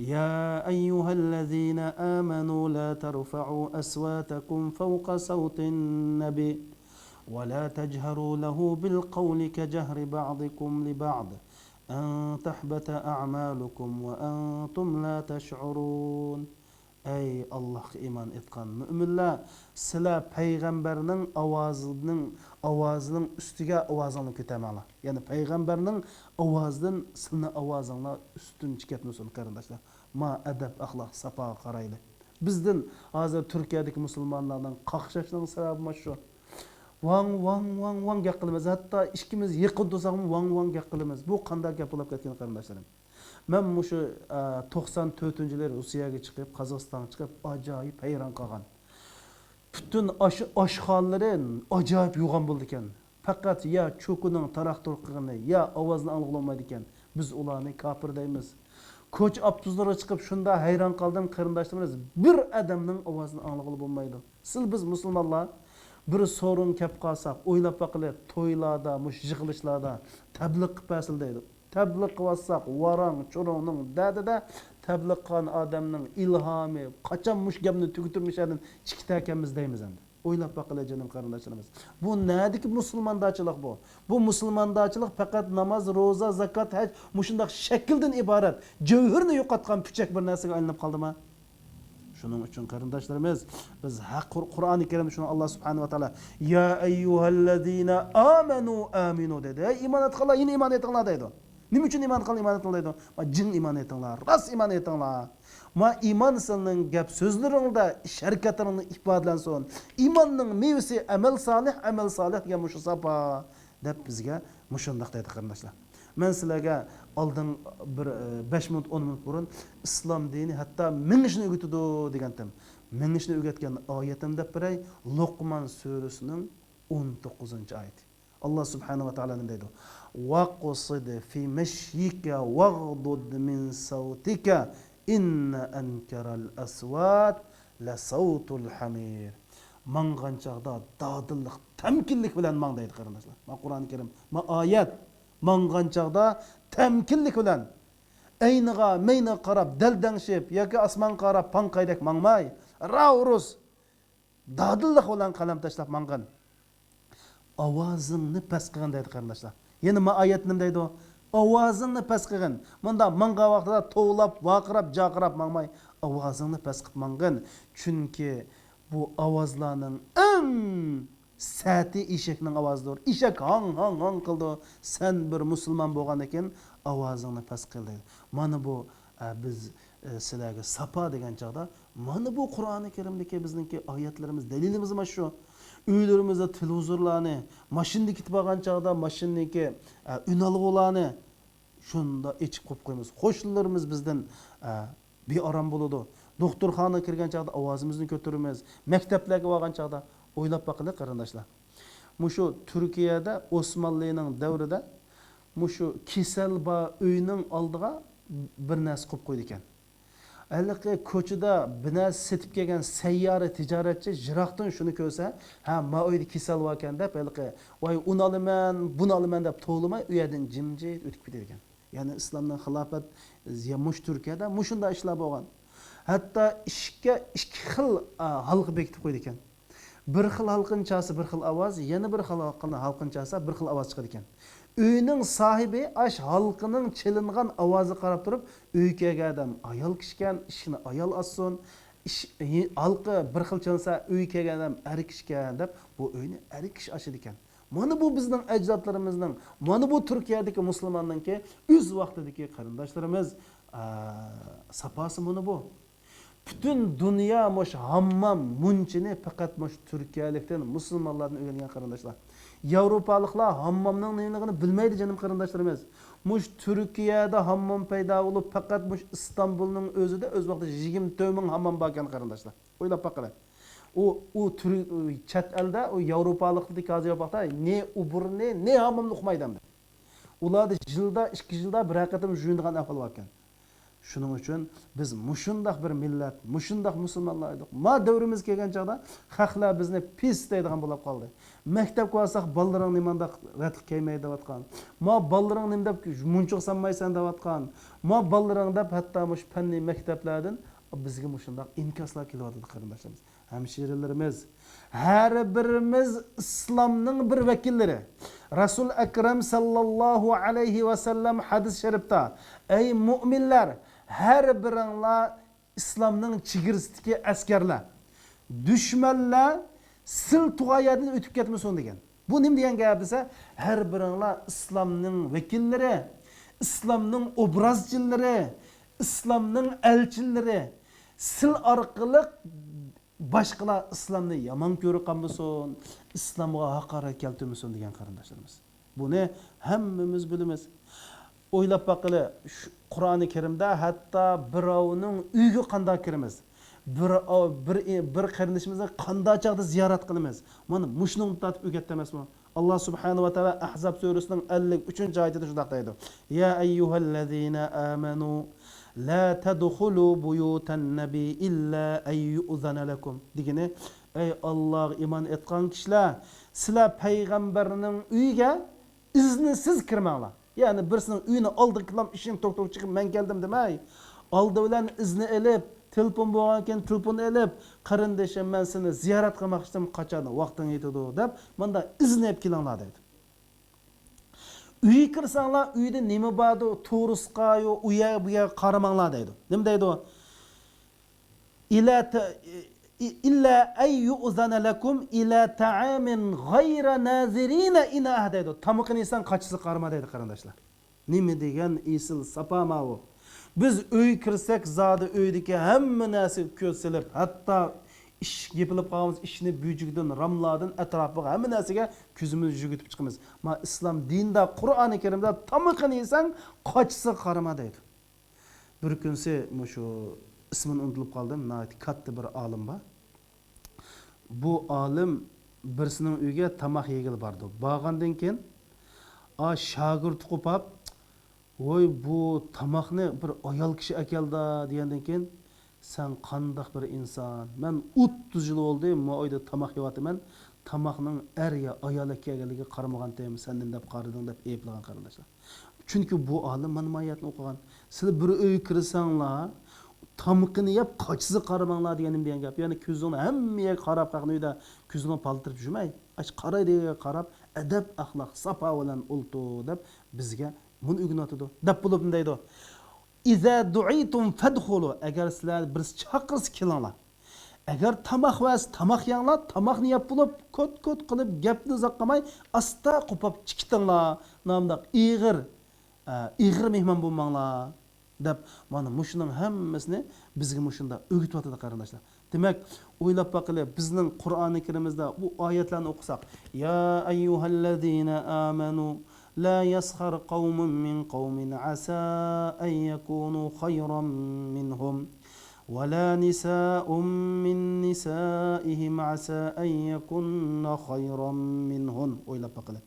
يا أيها الذين آمنوا لا ترفعوا أصواتكم فوق صوت النبي ولا تجهروا له بالقول كجهر بعضكم لبعض أن تحبط أعمالكم وأنتم لا تشعرون. ئەي ئاللاھقا ئىمان ئېيتقان مۆمىنلەر، سىلەر پەيغەمبەرنىڭ ئاۋازىنىڭ، ئاۋازىنىڭ ئۈستىگە ئاۋازىڭلارنى كۆتەرمەڭلار. يەنى پەيغەمبەرنىڭ ئاۋازىدىن سىلىنىڭ ئاۋازىڭلار ئۈستۈن چىقىپ كەتمىسۇن، قېرىنداشلار. ما ئەدەپ، ئەخلاق، ساپاغا قارايلى. بىزدىن ھازىر تۈركىيەدىكى مۇسۇلمانلارنىڭ قاقشاشنىڭ سەۋەبى مانا شۇ. ۋاڭ، ۋاڭ، ۋاڭ، ۋاڭ گەپ قىلىمىز. ھەتتا ئىككىمىز يېقىن تۇرساقمۇ ۋاڭ، ۋاڭ گەپ قىلىمىز. بۇ قانداق گەپ بولۇپ كەتكەن، قېرىنداشلىرىم؟ مەن مۇشۇ، ئە، توقسان تۆتىنچى يىلى روسىيەگە چىقىپ، قازاقىستانغا چىقىپ، ئاجايىپ ھەيران قالغان. پۈتۈن ئاش-، ئاشخانىلىرى ئاجايىپ يوغان بولىدىكەن. پەقەت يا چوكىنىڭ تاراق-تۇرۇق قىلغىنى، يا ئاۋازنى ئاڭلىغىلى بولمايدىكەن. بىز ئۇلارنى كاپىر دەيمىز. كوچا ئاپتوبۇسلىرىغا چىقىپ شۇنداق ھەيران قالدىم، قېرىنداشلىرىمىز بىر ئادەمنىڭ ئاۋازىنى ئاڭلىغىلى بولمايدۇ. سىل بىز مۇسۇلمانلار بىر سورۇن كەپ قالساق، ئويلاپ باقىلى، تويلاردا، مۇشۇ يىغىلىشلاردا تەبلىغ قىلىپ بەرسىلە دەيدۇ. تەبلىغ قىلىۋاتساق، ۋاراڭ-چۇرۇڭنىڭ دەردىدە تەبلىغ قىلغان ئادەمنىڭ ئىلھامى، قاچان مۇشۇ گەپنى تۈگىتىپ مۇشۇ يەردىن چىقىپ كېتەركەنمىز دەيمىز ئەمدى. ئويلاپ باقىلى، جېنىم قېرىنداشلىرىمىز. بۇ نەدىكى مۇسۇلماندارچىلىق بۇ؟ بۇ مۇسۇلماندارچىلىق پەقەت ناماز، روزا، زاكات، ھەج مۇشۇنداق شەكىلدىن ئىبارەت، جەۋھىرىنى يوقاتقان پۈچەك بىر نەرسىگە ئايلىنىپ قالدىما؟ شۇنىڭ ئۈچۈن قېرىنداشلىرىمىز، بىز ھەق قۇر-، قۇرئانى كەرىمدە شۇنى ئاللا سۇبھانەھۇ ۋە تائالا، يا ئەييۇھەللەزىنە ئامەنۇ ئامىنۇ دېدى. ئەي ئىمان ئېيتقانلار، يەنە ئىمان ئېيتىڭلار دەيدۇ. نېمە ئۈچۈن ئىمان قىل، ئىمان قىل دەيدۇ؟ ما جىڭ ئىمان ئېيتىڭلار، راست ئىمان ئېيتىڭلار. ما ئىمان سىلىنىڭ گەپ سۆزلىرىڭدە، ئىش ھەرىكەتلىرىڭدە ئىپادىلەنسۇن. ئىماننىڭ مېۋىسى ئەمەل سالىھ، ئەمەل سالىھ دېگەن مۇشۇ ساپا، دەپ بىزگە مۇشۇنداق دەيدۇ قېرىنداشلار. مەن سىلەرگە ئالدىن بىر، ئە، بەش مىنۇت، ئون مىنۇت بۇرۇن ئىسلام دىنى ھەتتا مېڭىشنى ئۆگىتىدۇ دېگەنتىم. مېڭىشنى ئۆگەتكەن ئايەتنى دەپ بېرەي، لوقمان سۈرىسىنىڭ ئون توققۇزىنچى ئايىتى. ئاللا سۇبھانەھۇ ۋە تائالا نېمە دەيدۇ؟ ۋەقسىد فى مەشيىكە ۋەغدۇد مىن سەۋتىكە ئىننە ئەنكەرەل ئەسۋات لەسەۋتۇل ھەمىر. ماڭغان چاغدا دادىللىق، تەمكىنلىك بىلەن ماڭ دەيدۇ قېرىنداشلار. ما قۇرئانى كەرىم، ما ئايەت. ماڭغان چاغدا تەمكىنلىك بىلەن، ئەينىغا، مەينىغا قاراپ دەلدەڭشىپ ياكى ئاسمانغا قاراپ پاڭقايدەك ماڭماي، راۋرۇس، دادىللىق بىلەن قەدەم تاشلاپ ماڭغىن. ئاۋازىڭنى پەس قىلغىن دەيدۇ قېرىنداشلار. يەنە ما ئايەت نېمە دەيدۇ؟ ئاۋازىڭنى پەس قىلغىن. مۇنداق ماڭغان ۋاقتىدا توۋلاپ، ۋارقىراپ، جارقىراپ ماڭماي، ئاۋازىڭنى پەس قىلىپ ماڭغىن. چۈنكى بۇ ئاۋازلارنىڭ ئەڭ سەتى ئېشەكنىڭ ئاۋازىدۇر. ئېشەك ھاڭ، ھاڭ، ھاڭ قىلىدۇ. سەن بىر مۇسۇلمان بولغاندىن كېيىن ئاۋازىڭنى پەس قىل دەيدۇ. مانا بۇ، ئە، بىز، ئە، سىلەرگە ساپا دېگەن چاغدا، مانا بۇ قۇرئانى كەرىمدىكى بىزنىڭكى ئايەتلىرىمىز، دەلىلىمىز مانا شۇ. ئۆيلىرىمىزدە تېلېۋىزورلارنى، ماشىنىدا كېتىپ بارغان چاغدا ماشىنىدىكى، ئە، ئۈنئالغۇلارنى شۇنداق ئېچىپ قويۇپ قويىمىز. قوشنىلىرىمىز بىزدىن، ئە، بىئارام بولىدۇ. دوختۇرخانىغا كىرگەن چاغدا ئاۋازىمىزنى كۆتۈرىمىز. مەكتەپلەرگە بارغان چاغدا ئويلاپ باقىلى، قېرىنداشلار. مۇشۇ تۈركىيەدە ئوسمانلىنىڭ دەۋرىدە مۇشۇ كېسەل بار ئۆينىڭ ئالدىغا بىر نەرسە قويۇپ قويىدىكەن. ھېلىقى كوچىدا بىر نەرسە سېتىپ كەلگەن سەييارە تىجارەتچى يىراقتىن شۇنى كۆرسە، ھە، ما ئۆيدە كېسەل باركەن دەپ، ھېلىقى، ۋاي، ئۇنى ئالىمەن، بۇنى ئالىمەن دەپ توۋلىماي، ئۇ يەردىن جىمجىت ئۆتۈپ كېتىدىكەن. يەنى ئىسلامنىڭ خىلاپەت، يا مۇشۇ تۈركىيەدە مۇشۇنداق ئىشلار بولغان. ھەتتا ئىشىككە ئىككى خىل، ئا، ھالقا بېكىتىپ قويىدىكەن. بىر خىل ھالقىنى چالسا بىر خىل ئاۋاز، يەنە بىر خىل ھالقىنى، ھالقىنى چالسا بىر خىل ئاۋاز چىقىدىكەن. ئۆينىڭ ساھىبى ئاش ھالقىنىڭ چېلىنغان ئاۋازىغا قاراپ تۇرۇپ، ئۆيگە كەلگەن ئادەم ئايال كىشىكەن، ئىشىكنى ئايال ئاچسۇن، ئىش-، ھالقا بىر خىل چېلىنسا ئۆيگە كەلگەن ئادەم ئەر كىشىكەن دەپ، بۇ ئۆينى ئەر كىشى ئاچىدىكەن. مانا بۇ بىزنىڭ ئەجدادلىرىمىزنىڭ، مانا بۇ تۈركىيەدىكى مۇسۇلماننىڭكى ئۆز ۋاقتىدىكى قېرىنداشلىرىمىز، ئا، ساپاسى مانا بۇ. پۈتۈن دۇنيا مۇشۇ ھاممام، مۇنچىنى پەقەت مۇشۇ تۈركىيەلىكتىن، مۇسۇلمانلاردىن ئۆگەنگەن قېرىنداشلار. ياۋروپالىقلار ھاممامنىڭ نېمىلىكىنى بىلمەيدۇ، جېنىم قېرىنداشلىرىمىز. مۇشۇ تۈركىيەدە ھاممام پەيدا بولۇپ، پەقەت مۇشۇ ئىستانبۇلنىڭ ئۆزىدە ئۆز ۋاقتىدا يىگىرمە تۆت مىڭ ھاممام باركەن، قېرىنداشلار. ئويلاپ باققىلى. ئۇ، ئۇ تۈر-، چەت ئەلدە، ئۇ ياۋروپالىقلىقتىكى ھازىر ياپاقتا نى ئۇبۇرنى، نى ھاممامنى ئۇقمايدۇ ئەمدى. ئۇلاردا يىلدا، ئىككى يىلدا بىرەر قېتىم يۇيۇنىدىغان ئەھۋال باركەن. شۇنىڭ ئۈچۈن بىز مۇشۇنداق بىر مىللەت، مۇشۇنداق مۇسۇلمانلار ئىدۇق. ما دەۋرىمىز كەلگەن چاغدا خەقلەر بىزنى پىس دەيدىغان بولاپ قالدى. مەكتەپكە بارساق، بالىلىرىڭ نېمانداق رەتلىك كىيمەيدۇ دەۋاتقان. ما بالىلىرىڭ نېمە دەپ مۇنچىغا سالمايسەن دەۋاتقان. ما بالىلىرىڭ دەپ ھەتتا مۇشۇ پەننىي مەكتەپلەردىن بىزگە مۇشۇنداق ئىنكاسلار كېلىۋاتىدۇ، قېرىنداشلىرىمىز. ھەمشىرىلىرىمىز، ھەر بىرىمىز ئىسلامنىڭ بىر ۋەكىللىرى. رەسۇل ئەكرەم ساللاللاھۇ ئەلەيھى ۋەسەللەم ھەدىس شەرىپتە، ئەي مۇئمىنلار، ھەر بىرىڭلار ئىسلامنىڭ چېگرىسىدىكى ئەسكەرلەر. دۈشمەنلەر سىل تۇغان يەردىن ئۆتۈپ كەتمىسۇن دېگەن. بۇ نېمە دېگەن گەپ دېسە، ھەر بىرىڭلار ئىسلامنىڭ ۋەكىللىرى، ئىسلامنىڭ ئوبرازچىلىرى، ئىسلامنىڭ ئەلچىلىرى. سىل ئارقىلىق باشقىلار ئىسلامنى يامان كۆرۈپ قالمىسۇن، ئىسلامغا ھاقارەت كەلتۈرمىسۇن دېگەن قېرىنداشلىرىمىز. بۇنى ھەممىمىز بىلىمىز. ئويلاپ باققىلى، شۇ قۇرئانى كەرىمدە ھەتتا بىراۋنىڭ ئۆيىگە قانداق كىرىمىز، بىر، بىر، بىر قېرىندىشىمىزنى قانداق چاغدا زىيارەت قىلىمىز، مانا مۇشۇنىڭدىن تارتىپ ئۆگەتتى ئەمەسمۇ؟ ئاللا سۇبھانەھۇ ۋە تائالا ئەھزاب سۈرىسىنىڭ ئەللىك ئۈچىنچى ئايىتىدە شۇنداق دەيدۇ: يا أيها الذين آمنوا لا تدخلوا بيوت النبي إلا أن يؤذن لكم دېگىنى، ئەي ئاللاغا ئىمان ئېيتقان كىشىلەر، سىلەر پەيغەمبەرنىڭ ئۆيىگە ئىزنىسىز كىرمەڭلار. يەنى بىرسىنىڭ ئۆيىنى ئالدىغا كېلىپ، ئىشىكنى توك توك چېقىپ، مەن كەلدىم دېمەي، ئالدى بىلەن ئىزنى ئېلىپ، تېلېفون بولغانكەن تېلېفون ئېلىپ، قېرىندىشىم، مەن سېنى زىيارەت قىلماقچىدىم، قاچان ۋاقتىڭ يېتىدۇ دەپ، مۇنداق ئىزنى ئېلىپ كېلىڭلار دەيدۇ. ئۆيگە كىرسەڭلار، ئۆيدە نېمە باردۇ، تورۇسقايۇ، ئۇ يەر بۇ يەرگە قارىماڭلار دەيدۇ. نېمە دەيدۇ؟ إلى ت- إلا أن يؤذن لكم إلى طعام غير ناظرين إناه دەيدۇ. تامىقىنى يېسەڭ قاچىسىغا قارىما دەيدۇ، قېرىنداشلار. نېمە دېگەن ئېسىل ساپا ماۋۇ. بىز ئۆيگە كىرسەك، زادى ئۆيدىكى ھەممە نەرسىگە كۆز سېلىپ، ھەتتا ئىشىك يېپىلىپ قالغان بولسا، ئىشىكنى بۈجۈكىدىن، راملاردىن، ئەتراپىغا، ھەممە نەرسىگە كۆزىمىزنى يۈگۈرتۈپ چىقىمىز. ما ئىسلام دىنىدا، قۇرئانى كەرىمدە تامىقىنى يېسەڭ، قاچىسىغا قارىما دەيدۇ. بىر كۈنسى مۇشۇ ئىسمىنى ئۇنتۇلۇپ قالدىم، ناھايىتى كاتتا بىر ئالىم بار. بۇ ئالىم بىرسىنىڭ ئۆيىگە تاماق يېگىلى بارىدۇ. بارغاندىن كېيىن، ئا، شاگىرتى قوپاپ، ۋوي، بۇ تاماقنى بىر ئايال كىشى ئەكەلدى دېگەندىن كېيىن، سەن قانداق بىر ئىنسان؟ مەن ئوتتۇز يىل بولدى، ما ئۆيدە تاماق يەۋاتىمەن. تاماقنىڭ ئەر يا ئايال ئەكەلگەنلىكىگە قارىمىغانتىم، سەن نېمە دەپ قارىدىڭ دەپ ئەيىبلىگەن قېرىنداشلار. چۈنكى بۇ ئالىم مانا ما ئايەتنى ئوقۇغان. سىلەر بىر ئۆيگە كىرسەڭلار، تامىقىنى يەپ قاچىسىغا قارىماڭلار دېگەن نېمە دېگەن گەپ؟ يەنى كۆزۈڭنى ھەممە يەرگە قاراپ، خەقنىڭ ئۆيىدە كۆزۈڭنى پالتىرىپ يۈرمەي، ئاش قارايدىغان يەرگە قاراپ، ئەدەپ، ئەخلاق، ساپا بىلەن ئولتۇر دەپ بىزگە بۇنى ئۆگىنىۋاتىدۇ. دەپ بولۇپ نېمە دەيدۇ؟ إذا دعيتم فادخلوا، ئەگەر سىلەر بىرسى چاقىرسا كېلىڭلار. ئەگەر تاماق بەرسە تاماق يەڭلار، تاماقنى يەپ بولۇپ، كوت-كوت قىلىپ گەپنى ئۇزاق قىلماي، ئاستا قوپاپ چىقىتىڭلار. نامداق ئېغىر، ئە، ئېغىر مېھمان بولماڭلار، دەپ، مانا مۇشۇنىڭ ھەممىسىنى بىزگە مۇشۇنداق ئۆگىتىۋاتىدۇ، قېرىنداشلار. دېمەك، ئويلاپ باقىلى، بىزنىڭ قۇرئانى كەرىمىمىزدە بۇ ئايەتلەرنى ئوقۇساق، يا أيها الذين آمنوا لا يسخر قوم من قوم عسى أن يكونوا خيرا منهم ولا نساء من نسائهم عسى أن يكن خيرا منهن. ئويلاپ باقىلى.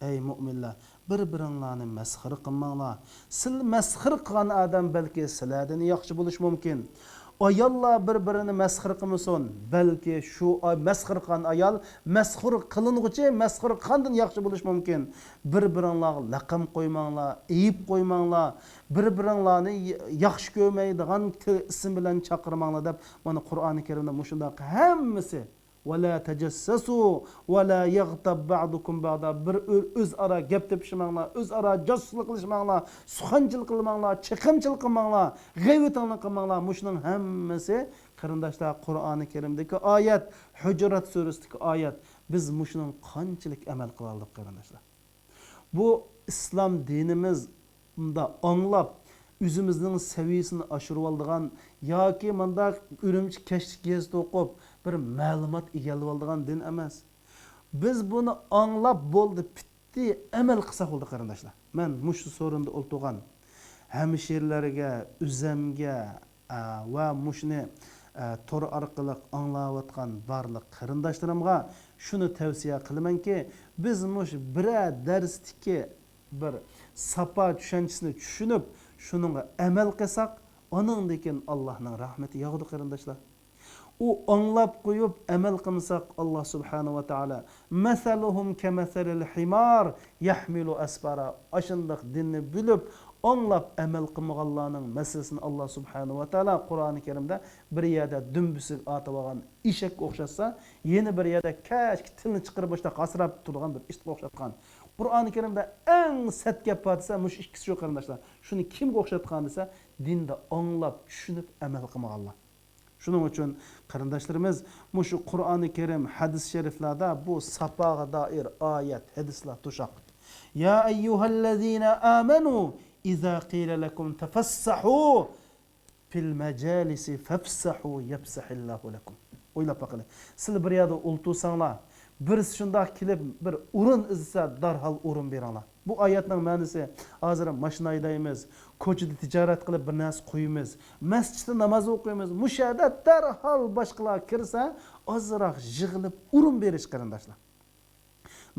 ئەي مۆمىنلەر، بىر-بىرىڭلارنى مەسخىرە قىلماڭلار. سىلەر مەسخىرە قىلغان ئادەم بەلكى سىلەردىن ياخشى بولۇشى مۇمكىن. ئاياللار بىر-بىرىنى مەسخىرە قىلمىسۇن، بەلكى شۇ ئا-، مەسخىرە قىلغان ئايال مەسخىرە قىلىنغۇچى مەسخىرە قىلغاندىن ياخشى بولۇشى مۇمكىن. بىر-بىرىڭلارغا لەقەم قويماڭلار، ئەيىب قويماڭلار. بىر-بىرىڭلارنى ي-، ياخشى كۆرمەيدىغان تىل-، ئىسىم بىلەن چاقىرماڭلار دەپ، مانا قۇرئانى كەرىمدە مۇشۇنداق ھەممىسى. ولا تجسسوا ولا يغتب بعضكم بعضا. بىر ئۆ-، ئۆزئارا گەپ تېپىشماڭلار، ئۆزئارا جاسۇسلۇق قىلىشماڭلار، سۇخەنچىلىك قىلماڭلار، چېقىمچىلىق قىلماڭلار، غەيۋىتىڭلار قىلماڭلار. مۇشۇنىڭ ھەممىسى، قېرىنداشلار، قۇرئانى كەرىمدىكى ئايەت، ھۇجرات سۈرىسىدىكى ئايەت. بىز مۇشۇنىڭ قانچىلىك ئەمەل قىلالىدۇق، قېرىنداشلار؟ بۇ ئىسلام دىنىمىز مۇنداق ئاڭلاپ، ئۆزىمىزنىڭ سەۋىيەسىنى ئاشۇرۇۋالىدىغان ياكى مۇنداق ئۈرۈمچى كەچلىك گېزىت ئوقۇپ، بىر مەلۇمات ئىگىلىۋالىدىغان دىن ئەمەس. بىز بۇنى ئاڭلاپ بولدى، پۈتتى، ئەمەل قىلساق بولدى، قېرىنداشلار. مەن مۇشۇ سورۇندا ئولتۇرغان ھەمشىرىلەرگە، ئۆزەمگە، ئە، ۋە مۇشۇنى، ئە، تور ئارقىلىق ئاڭلاۋاتقان بارلىق قېرىنداشلىرىمغا شۇنى تەۋسىيە قىلىمەنكى، بىز مۇشۇ بىرەر دەرستىكى بىر ساپا چۈشەنچىسىنى چۈشىنىپ، شۇنىڭغا ئەمەل قىلساق، ئانىڭدىن كېيىن ئاللاھنىڭ رەھمىتى ياغىدۇ، قېرىنداشلار. ئۇ ئاڭلاپ قويۇپ ئەمەل قىلمىساق، ئاللا سۇبھانەھۇ ۋە تائالا، مەسەلۇھۇم كەمەسەلىل ھىمار يەھمىلۇ ئەسپارا. ئاشۇنداق دىننى بىلىپ، ئاڭلاپ ئەمەل قىلمىغانلارنىڭ مەسىلىسىنى ئاللا سۇبھانەھۇ ۋە تائالا قۇرئانى كەرىمدە بىر يەردە دۈمبىسىگە ئارتىۋالغان ئېشەككە ئوخشاتسا، يەنە بىر يەردە كەچكە تىلىنى چىقىرىپ مۇشۇنداق ھاسىراپ تۇرىدىغان بىر ئىتقا ئوخشاتقان. قۇرئانى كەرىمدە ئەڭ سەت گەپ بار دېسە، مۇشۇ ئىككىسى شۇ، قېرىنداشلار. شۇنى كىمگە ئوخشاتقان دېسە، دىندا ئاڭلاپ، چۈشىنىپ، ئەمەل قىلمىغانلار. شۇنىڭ ئۈچۈن، قېرىنداشلىرىمىز، مۇشۇ قۇرئانى كەرىم، ھەدىس شەرىفلەردە بۇ ساپاغا دائىر ئايەت، ھەدىسلەر توشاق. يا أيها الذين آمنوا إذا قيل لكم تفسحوا في المجالس فافسحوا يفسح الله لكم. ئويلاپ باقىلى. سىلەر بىر يەردە ئولتۇرساڭلار، بىرسى شۇنداق كېلىپ بىر ئورۇن ئىزدىسە، دەرھال ئورۇن بېرىڭلار. بۇ ئايەتنىڭ مەنىسى، ھازىر ماشىنا ھەيدەيمىز، كوچىدا تىجارەت قىلىپ بىر نەرسە قويىمىز، مەسچىتتە ناماز ئوقۇيمىز. مۇشۇ يەردە دەرھال باشقىلار كىرسە، ئازراق يىغىلىپ ئورۇن بېرىش، قېرىنداشلار.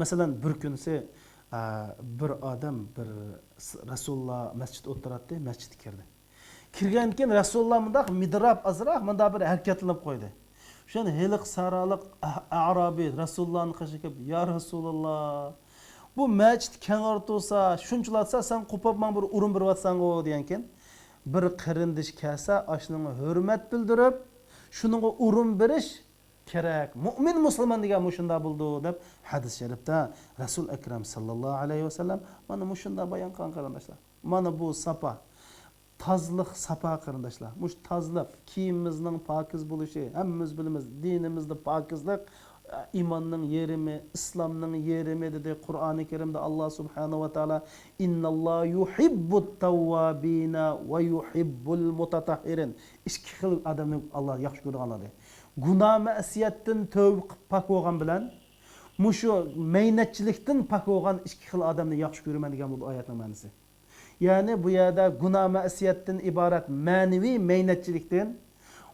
مەسىلەن، بىر كۈنسى، ئە، بىر ئادەم، بىر س-، رەسۇلۇللا مەسچىت ئولتۇراتتى، مەسچىتكە كىردى. كىرگەندىن كېيىن رەسۇلۇللا مۇنداق مىدىراب ئازراق، مۇنداق بىر ھەرىكەتلىنىپ قويدى. شۇنى ھېلىقى سارالىق ئە-، ئەرابىي رەسۇلۇللانىڭ قېشىغا كېلىپ، يا رەسۇلۇللا، بۇ مەسچىت كەڭرى تۇرسا، شۇنچىلاتسا، سەن قوپۇپ ماڭا بىر ئورۇن بېرىۋاتساڭغۇ دېگەنكىن، بىر قېرىندىش كەلسە، ئاشۇنىڭغا ھۆرمەت بىلدۈرۈپ، شۇنىڭغا ئورۇن بېرىش كېرەك. مۆمىن مۇسۇلمان دېگەن مۇشۇنداق بولىدۇ، دەپ ھەدىس شەرىپتە رەسۇل ئەكرەم ساللاللاھۇ ئەلەيھى ۋەسەللەم مانا مۇشۇنداق بايان قىلغان، قېرىنداشلار. مانا بۇ ساپا. تازىلىق ساپا، قېرىنداشلار. مۇشۇ تازىلىق، كىيىمىمىزنىڭ پاكىز بولۇشى، ھەممىمىز بىلىمىز، دىنىمىزدا پاكىزلىق ئىماننىڭ يېرىمى، ئىسلامنىڭ يېرىمى، دېدى قۇرئانى كەرىمدە ئاللا سۇبھانەھۇ ۋە تائالا، «ئىنناللاھە يۇھىببۇت تەۋۋابىنە ۋە يۇھىببۇل مۇتەتەھھىرىن.» ئىككى خىل ئادەمنى ئاللا ياخشى كۆرىدىغانلار، دېدى. گۇناھ مەسىيەتتىن تۆۋبە قىلىپ پاك بولغان بىلەن، مۇشۇ مەينەتچىلىكتىن پاك بولغان ئىككى خىل ئادەمنى ياخشى كۆرىمەن دېگەن بۇ ئايەتنىڭ مەنىسى. يەنى بۇ يەردە گۇناھ مەسىيەتتىن ئىبارەت مەنىۋى مەينەتچىلىكتىن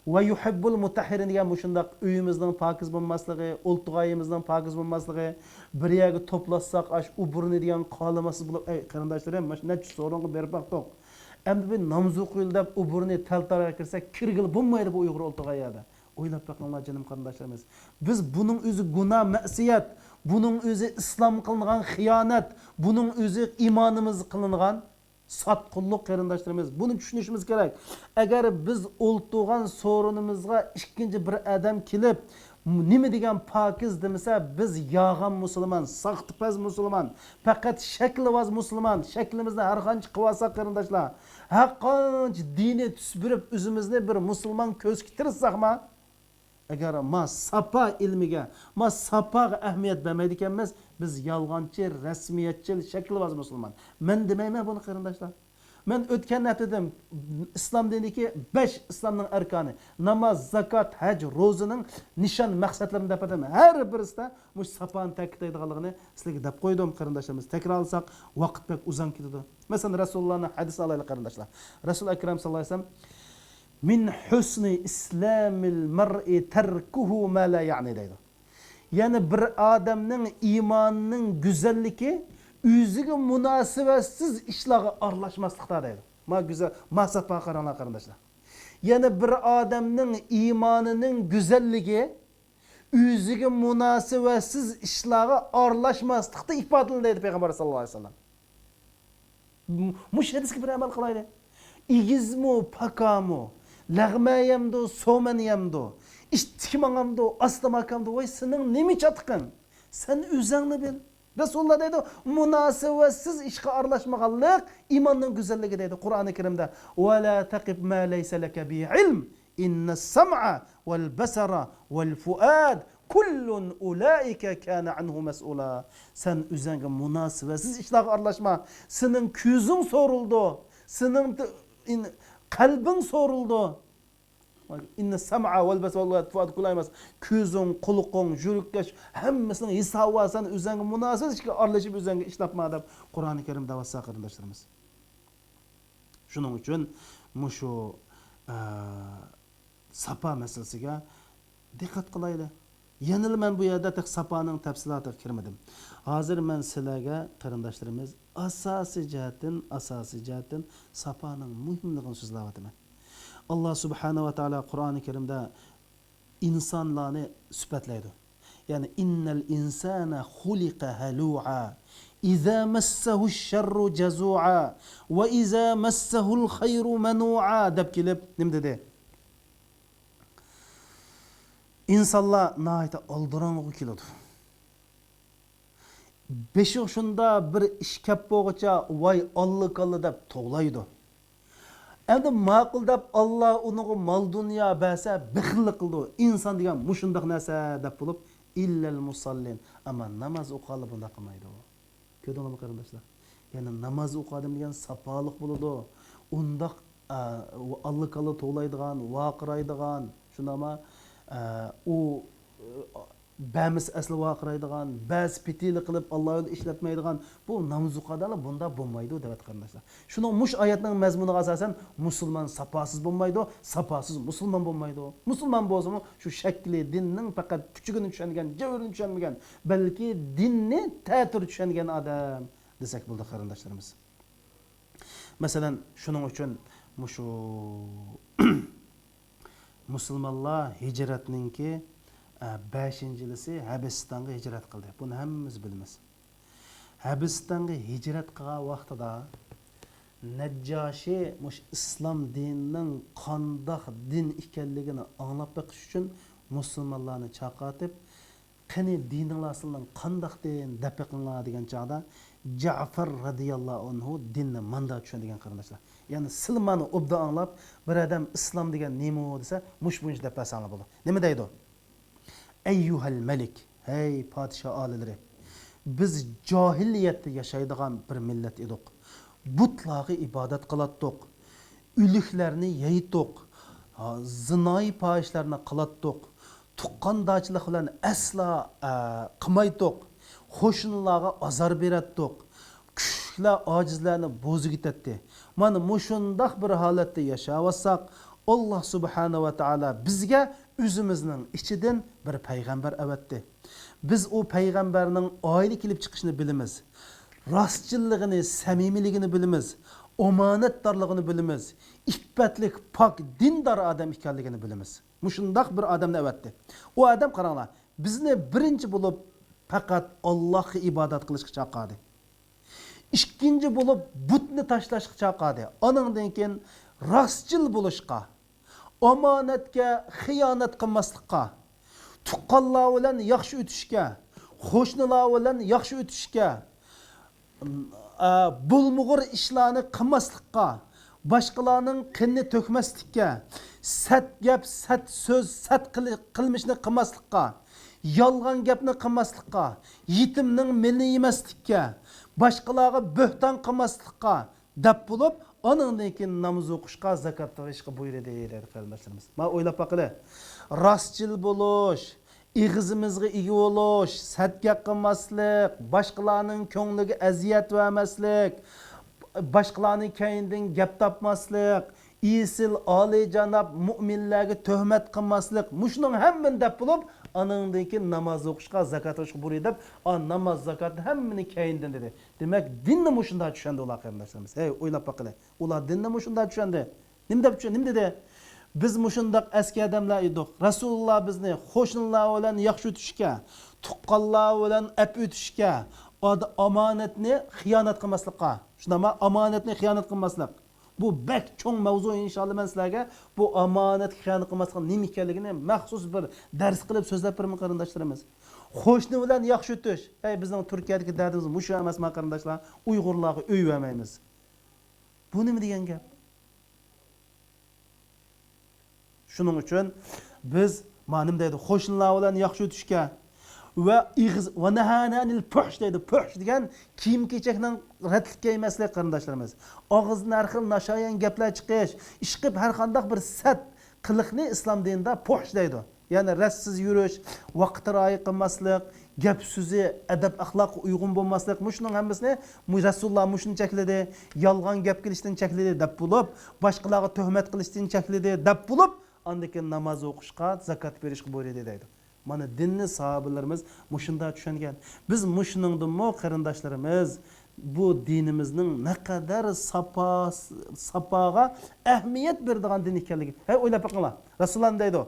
ۋە يۇھىببۇل مۇتەھھىرىن دېگەن مۇشۇنداق ئۆيىمىزنىڭ پاكىز بولماسلىقى، ئولتۇرغان يېرىمىزنىڭ پاكىز بولماسلىقى، بىر يەرگە توپلاشساق ئاش ئۇ بۇرنى دېگەن قالىماسىز بولۇپ، ئەي قېرىنداشلىرىم، مانا شۇ نەچچە سورۇنغا بېرىپ باقتۇق. ئەمدى بىر نامزۇ قويۇلدى دەپ ئۇ بۇرنى تەلتارغا كىرسە كىرگىلى بولمايدۇ بۇ ئۇيغۇر ئولتۇرغان يەردە. ئويلاپ بېقىڭلار جېنىم قېرىنداشلىرىمىز. بىز بۇنىڭ ئۆزى گۇناھ مەسىيەت، بۇنىڭ ئۆزى ئىسلام قىلىنغان خىيانەت، بۇنىڭ ئۆزى ئىمانىمىز قىلىنغان ساتقۇنلۇق قېرىنداشلىرىمىز. بۇنى چۈشىنىشىمىز كېرەك. ئەگەر بىز ئولتۇرغان سورۇنىمىزغا ئىككىنچى بىر ئادەم كېلىپ، نېمە دېگەن پاكىز دېمىسە، بىز يالغان مۇسۇلمان، ساختىپەز مۇسۇلمان، پەقەت شەكىلۋاز مۇسۇلمان، شەكلىمىزنى ھەر قانچە قىلىۋالساق قېرىنداشلار، ھەر قانچە دىنىي تۈس بېرىپ ئۆزىمىزنى بىر مۇسۇلمان كۆرسىتىپ تىرىشساقمۇ، ئەگەر ما ساپا ئىلمىگە، ما ساپاغا ئەھمىيەت بەرمەيدىكەنمىز، بىز يالغانچى، رەسمىيەتچىل، شەكىلۋاز مۇسۇلمان. مەن دېمەيمەن بۇنى قېرىنداشلار. مەن ئۆتكەن ھەپتىدە ئىسلام دىنىدىكى بەش ئىسلامنىڭ ئەركانى، ناماز، زاكات، ھەج، روزىنىڭ نىشان مەقسەتلىرىنى دەپ ئاتىمەن. ھەر بىرسىدە مۇشۇ ساپانى تەكىتلەيدىغانلىقىنى سىلەرگە دەپ قويدۇم، قېرىنداشلىرىمىز. تەكرارلىساق، ۋاقىت بەك ئۇزان كېتىدۇ. مەسىلەن، رەسۇلۇللانىڭ ھەدىسىنى ئالايلى، قېرىنداشلار. رەسۇل ئەكرەم ساللاللاھۇ ئەلەيھى ۋەسەللەم، «مىن ھۇسنى ئىسلامىل مەرئى تەركۇھۇ ما لا يەئنى» دەيدۇ. يەنى بىر ئادەمنىڭ ئىمانىنىڭ گۈزەللىكى ئۆزىگە مۇناسىۋەتسىز ئىشلارغا ئارىلاشماسلىقتا دەيدۇ. ما گۈزەل، ما ساپاغا قاراڭلار، قېرىنداشلار. يەنى بىر ئادەمنىڭ ئىمانىنىڭ گۈزەللىكى ئۆزىگە مۇناسىۋەتسىز ئىشلارغا ئارىلاشماسلىقتا ئىپادىلىنىدۇ دەيدۇ پەيغەمبەر ساللاللاھۇ ئەلەيھى ۋەسەللەم. م-، مۇشۇ ھەدىسكە بىر ئەمەل قىلايلى. ئېگىزمۇ، پاكامۇ، لەغمەن يەمدۇ، سومەن يەمدۇ، ئىتتىك ماڭامدۇ، ئاستا ماكامدۇ، ۋاي، سېنىڭ نېمە چاتىقىڭ؟ سەن ئۆزۈڭنى بىل. رەسۇلۇللا دەيدۇ، مۇناسىۋەتسىز ئىشقا ئارىلاشمىغانلىق ئىماننىڭ گۈزەللىكى دەيدۇ قۇرئانى كەرىمدە. ۋە لا تەقىپ ما لەيسە لەكە بىھى ئىلم. ئىننەس سەمئە ۋەل بەسەرە ۋەل فۇئاد كۇللۇن ئۇلائىكە كانە ئەنھۇ مەسئۇلا. سەن ئۆزۈڭگە مۇناسىۋەتسىز ئىشلارغا ئارىلاشما. سېنىڭ كۆزۈڭ سورۇلىدۇ، سېنىڭ ت-، ئىن-، قەلبىڭ سورۇلىدۇ. ئىننەس سەمئە ۋەل بەسەرە ۋەل فۇئاد كۇللۇ ئەمەس. كۆزۈڭ، قۇلىقىڭ، يۈرىكىڭ، ھەممىسىنىڭ ھېسابى بار. سەن ئۆزۈڭگە مۇناسىۋەتسىز ئىشقا ئارىلىشىپ ئۆزۈڭگە ئىشلاتما دەپ قۇرئانى كەرىمدە دەۋاتسا قېرىنداشلىرىمىز. شۇنىڭ ئۈچۈن مۇشۇ، ئە، ساپا مەسىلىسىگە دىققەت قىلايلى. يەنىلا مەن بۇ يەردە تېخى ساپانىڭ تەپسىلاتىغا كىرمىدىم. ھازىر مەن سىلەرگە، قېرىنداشلىرىمىز، ئاساسىي جەھەتتىن، ئاساسىي جەھەتتىن ساپانىڭ مۇھىملىقىنى سۆزلەۋاتىمەن. ئاللا سۇبھانەھۇ ۋە تائالا قۇرئانى كەرىمدە ئىنسانلارنى سۈپەتلەيدۇ. يەنى، «ئىننەل ئىنسانە خۇلىقە ھەلۇئا، ئىزا مەسسەھۇش شەررۇ جەزۇئا، ۋە ئىزا مەسسەھۇل خەيرۇ مەنۇئا» دەپ كېلىپ، نېمە دېدى؟ ئىنسانلار ناھايىتى ئالدىراڭغۇ كېلىدۇ. بېشىغا شۇنداق بىر ئىش كەپ بولغۇچە، ۋاي، ئاللا-كاللا دەپ توۋلايدۇ. ئەمدى ماقۇل دەپ، ئاللا ئۇنىڭغا مال-دۇنيا بەرسە، بېخىللىق قىلىدۇ. ئىنسان دېگەن مۇشۇنداق نەرسە دەپ بولۇپ، ئىللەل مۇساللىن. ئەمما ناماز ئوقۇغانلار بۇنداق قىلمايدۇ. كۆردۈڭلارمۇ، قېرىنداشلار؟ يەنى ناماز ئوقۇغان ئادەم دېگەن ساپالىق بولىدۇ. ئۇنداق، ئا، ئاللا-كاللا توۋلايدىغان، ۋارقىرايدىغان، شۇنداقمۇ، ئا، ئۇ، ئا، بەمىسى ئەسلى ۋارقىرايدىغان، بەسى پېتىلى قىلىپ ئاللا يولىدا ئىشلەتمەيدىغان بۇ نامزۇقادالار بۇنداق بولمايدۇ دەۋاتتى قېرىنداشلار. شۇنىڭ مۇشۇ ئايەتنىڭ مەزمۇنىغا ئاساسەن مۇسۇلمان ساپاسىز بولمايدۇ، ساپاسىز مۇسۇلمان بولمايدۇ. مۇسۇلمان بولسىمۇ شۇ شەكلى دىننىڭ پەقەت كۈچۈكىنى چۈشەنگەن، جەۋھىرىنى چۈشەنمىگەن، بەلكى دىننى تەتۈر چۈشەنگەن ئادەم دېسەك بولىدۇ قېرىنداشلىرىمىز. مەسىلەن، شۇنىڭ ئۈچۈن مۇشۇ مۇسۇلمانلار ھىجرەتنىڭكى، ئە، بەشىنچى يىلىسى ھەبىستانغا ھىجرەت قىلدى. بۇنى ھەممىمىز بىلىمىز. ھەبىستانغا ھىجرەت قىلغان ۋاقتىدا نەججاشى مۇشۇ ئىسلام دىنىنىڭ قانداق دىن ئىكەنلىكىنى ئاڭلاپ بېقىش ئۈچۈن مۇسۇلمانلارنى چاقىرتىپ، قېنى دىنىڭلار سىلەرنىڭ قانداق دىن دەپ بېقىڭلار دېگەن چاغدا جەفەر رەزىياللاھۇ ئەنھۇ دىننى ماندا چۈشەندۈرگەن قېرىنداشلار. يەنى سىلەر مانا ئوبدان ئاڭلاپ، بىر ئادەم ئىسلام دېگەن نېمە دېسە، مۇشۇ بويىچە دەپ بەرسەڭلار بولىدۇ. نېمە دەيدۇ؟ ئەييۇھەل مەلىك، ھەي پادىشاھ ئالىيلىرى، بىز جاھىلىيەتتە ياشايدىغان بىر مىللەت ئىدۇق. بۇتلارغا ئىبادەت قىلاتتۇق. ئۆلۈكلەرنى يەيتتۇق، ھا، زىنايى پاھىشلارنى قىلاتتۇق، تۇغقاندارچىلىق بىلەن ئەسلا، ئە، قىلمايتتۇق، قوشنىلارغا ئازار بېرەتتۇق، كۈچلۈكلەر ئاجىزلارنى بوزۇۋېتەتتى. مانا مۇشۇنداق بىر ھالەتتە ياشاۋاتساق، ئاللا سۇبھانە ۋە تائالا بىزگە ئۆزىمىزنىڭ ئىچىدىن بىر پەيغەمبەر ئەۋەتتى. بىز ئۇ پەيغەمبەرنىڭ ئائىلە كېلىپ چىقىشىنى بىلىمىز. راستچىللىقىنى، سەمىمىيلىكىنى بىلىمىز. ئامانەتدارلىقىنى بىلىمىز. ئىپپەتلىك، پاك، دىندار ئادەم ئىكەنلىكىنى بىلىمىز. مۇشۇنداق بىر ئادەمنى ئەۋەتتى. ئۇ ئادەم قاراڭلار، بىزنى بىرىنچى بولۇپ پەقەت ئاللاھقا ئىبادەت قىلىشقا چاقىردى. ئىككىنچى بولۇپ بۇتنى تاشلاشقا چاقىردى. ئانىڭدىن كېيىن راستچىل بولۇشقا، ئامانەتكە خىيانەت قىلماسلىققا، تۇغقانلار بىلەن ياخشى ئۆتۈشكە، قوشنىلار بىلەن ياخشى ئۆتۈشكە، ئە، بولمىغۇر ئىشلارنى قىلماسلىققا، باشقىلارنىڭ قېنىنى تۆكمەسلىككە، سەت گەپ، سەت سۆز، سەت قىل-، قىلمىشنى قىلماسلىققا، يالغان گەپنى قىلماسلىققا، يېتىمنىڭ مېلىنى يېمەسلىككە، باشقىلارغا بۆھتان قىلماسلىققا، دەپ بولۇپ، ئانىڭدىن كېيىن ناماز ئوقۇشقا، زاكات بېرىشقا بۇيرۇدى، دەيدۇ قېرىنداشلىرىمىز. مانا ئويلاپ باققىلى. راستچىل بولۇش، ئېغىزىمىزغا ئىگە بولۇش، سەت گەپ قىلماسلىق، باشقىلارنىڭ كۆڭلىگە ئەزىيەت بەرمەسلىك، باشقىلارنىڭ كەينىدىن گەپ تاپماسلىق، ئېسىل، ئالىيجاناب مۇئمىنلەرگە تۆھمەت قىلماسلىق، مۇشۇنىڭ ھەممىنى دەپ بولۇپ، ئانىڭدىن كېيىن ناماز ئوقۇشقا، زاكات بېرىشقا بۇيرۇدى دەپ، ئا، ناماز، زاكاتنى ھەممىنى كەينىدىن دېدى. دېمەك، دىننى مۇشۇنداق چۈشەندى ئۇلار، قېرىنداشلىرىمىز. ھەي، ئويلاپ باققىلى. ئۇلار دىننى مۇشۇنداق چۈشەندى. نېمە دەپ چۈشەندى؟ نېمە دېدى؟ بىز مۇشۇنداق ئەسكى ئادەملەر ئىدۇق. رەسۇلۇللا بىزنى قوشنىلار بىلەن ياخشى ئۆتۈشكە، تۇغقانلار بىلەن ئەپ ئۆتۈشكە، ئاد-، ئامانەتنى خىيانەت قىلماسلىققا. شۇنداقمۇ؟ ئامانەتنى خىيانەت قىلماسلىق. بۇ بەك چوڭ مەۋزۇ، ئىنشاللا مەن سىلەرگە بۇ ئامانەتكە خىيانەت قىلماسلىقنىڭ نېمە ئىكەنلىكىنى مەخسۇس بىر دەرس قىلىپ سۆزلەپ بېرىمەن، قېرىنداشلىرىمىز. قوشنا بىلەن ياخشى ئۆتۈش. ھەي، بىزنىڭ تۈركىيەدىكى دەردىمىز مۇشۇ ئەمەسما، قېرىنداشلار؟ ئۇيغۇرلارغا ئۆي بەرمەيمىز. بۇ نېمە دېگەن گەپ؟ شۇنىڭ ئۈچۈن بىز، ما، نېمە دەيدۇ، قوشنىلار بىلەن ياخشى ئۆتۈشكە ۋە ئېغىز، ۋە نەھەنى ئەنىل پۇھش دەيدۇ. پۇھش دېگەن كىيىم-كېچەكنىڭ رەتلىك كىيمەسلىك، قېرىنداشلىرىمىز. ئاغزىدىن ھەر خىل ناشايان گەپلەر چىقىش، ئىشقىلىپ ھەر قانداق بىر سەت قىلىقنى ئىسلام دىنىدا پۇھش دەيدۇ. يەنى رەتسىز يۈرۈش، ۋاقىت رىئايە قىلماسلىق، گەپ سۆزى ئەدەپ ئەخلاققا ئۇيغۇن بولماسلىق، مۇشۇنىڭ ھەممىسىنى مۇ-، رەسۇلۇللا مۇشۇنى چەكلىدى، يالغان گەپ قىلىشتىن چەكلىدى دەپ بولۇپ، باشقىلارغا تۆھمەت قىلىشتىن چەكلىدى دەپ بولۇپ، ئاندىن كېيىن ناماز ئوقۇشقا، زاكات بېرىشقا بۇيرۇدى دەيدۇ. مانا دىننى ساھابىلىرىمىز مۇشۇنداق چۈشەنگەن. بىز مۇشۇنىڭدىنمۇ قېرىنداشلىرىمىز بۇ دىنىمىزنىڭ نەقەدەر ساپا-، ساپاغا ئەھمىيەت بېرىدىغان دىن ئىكەنلىكى. ھەي، ئويلاپ بېقىڭلار. رەسۇلۇللا نېمە دەيدۇ؟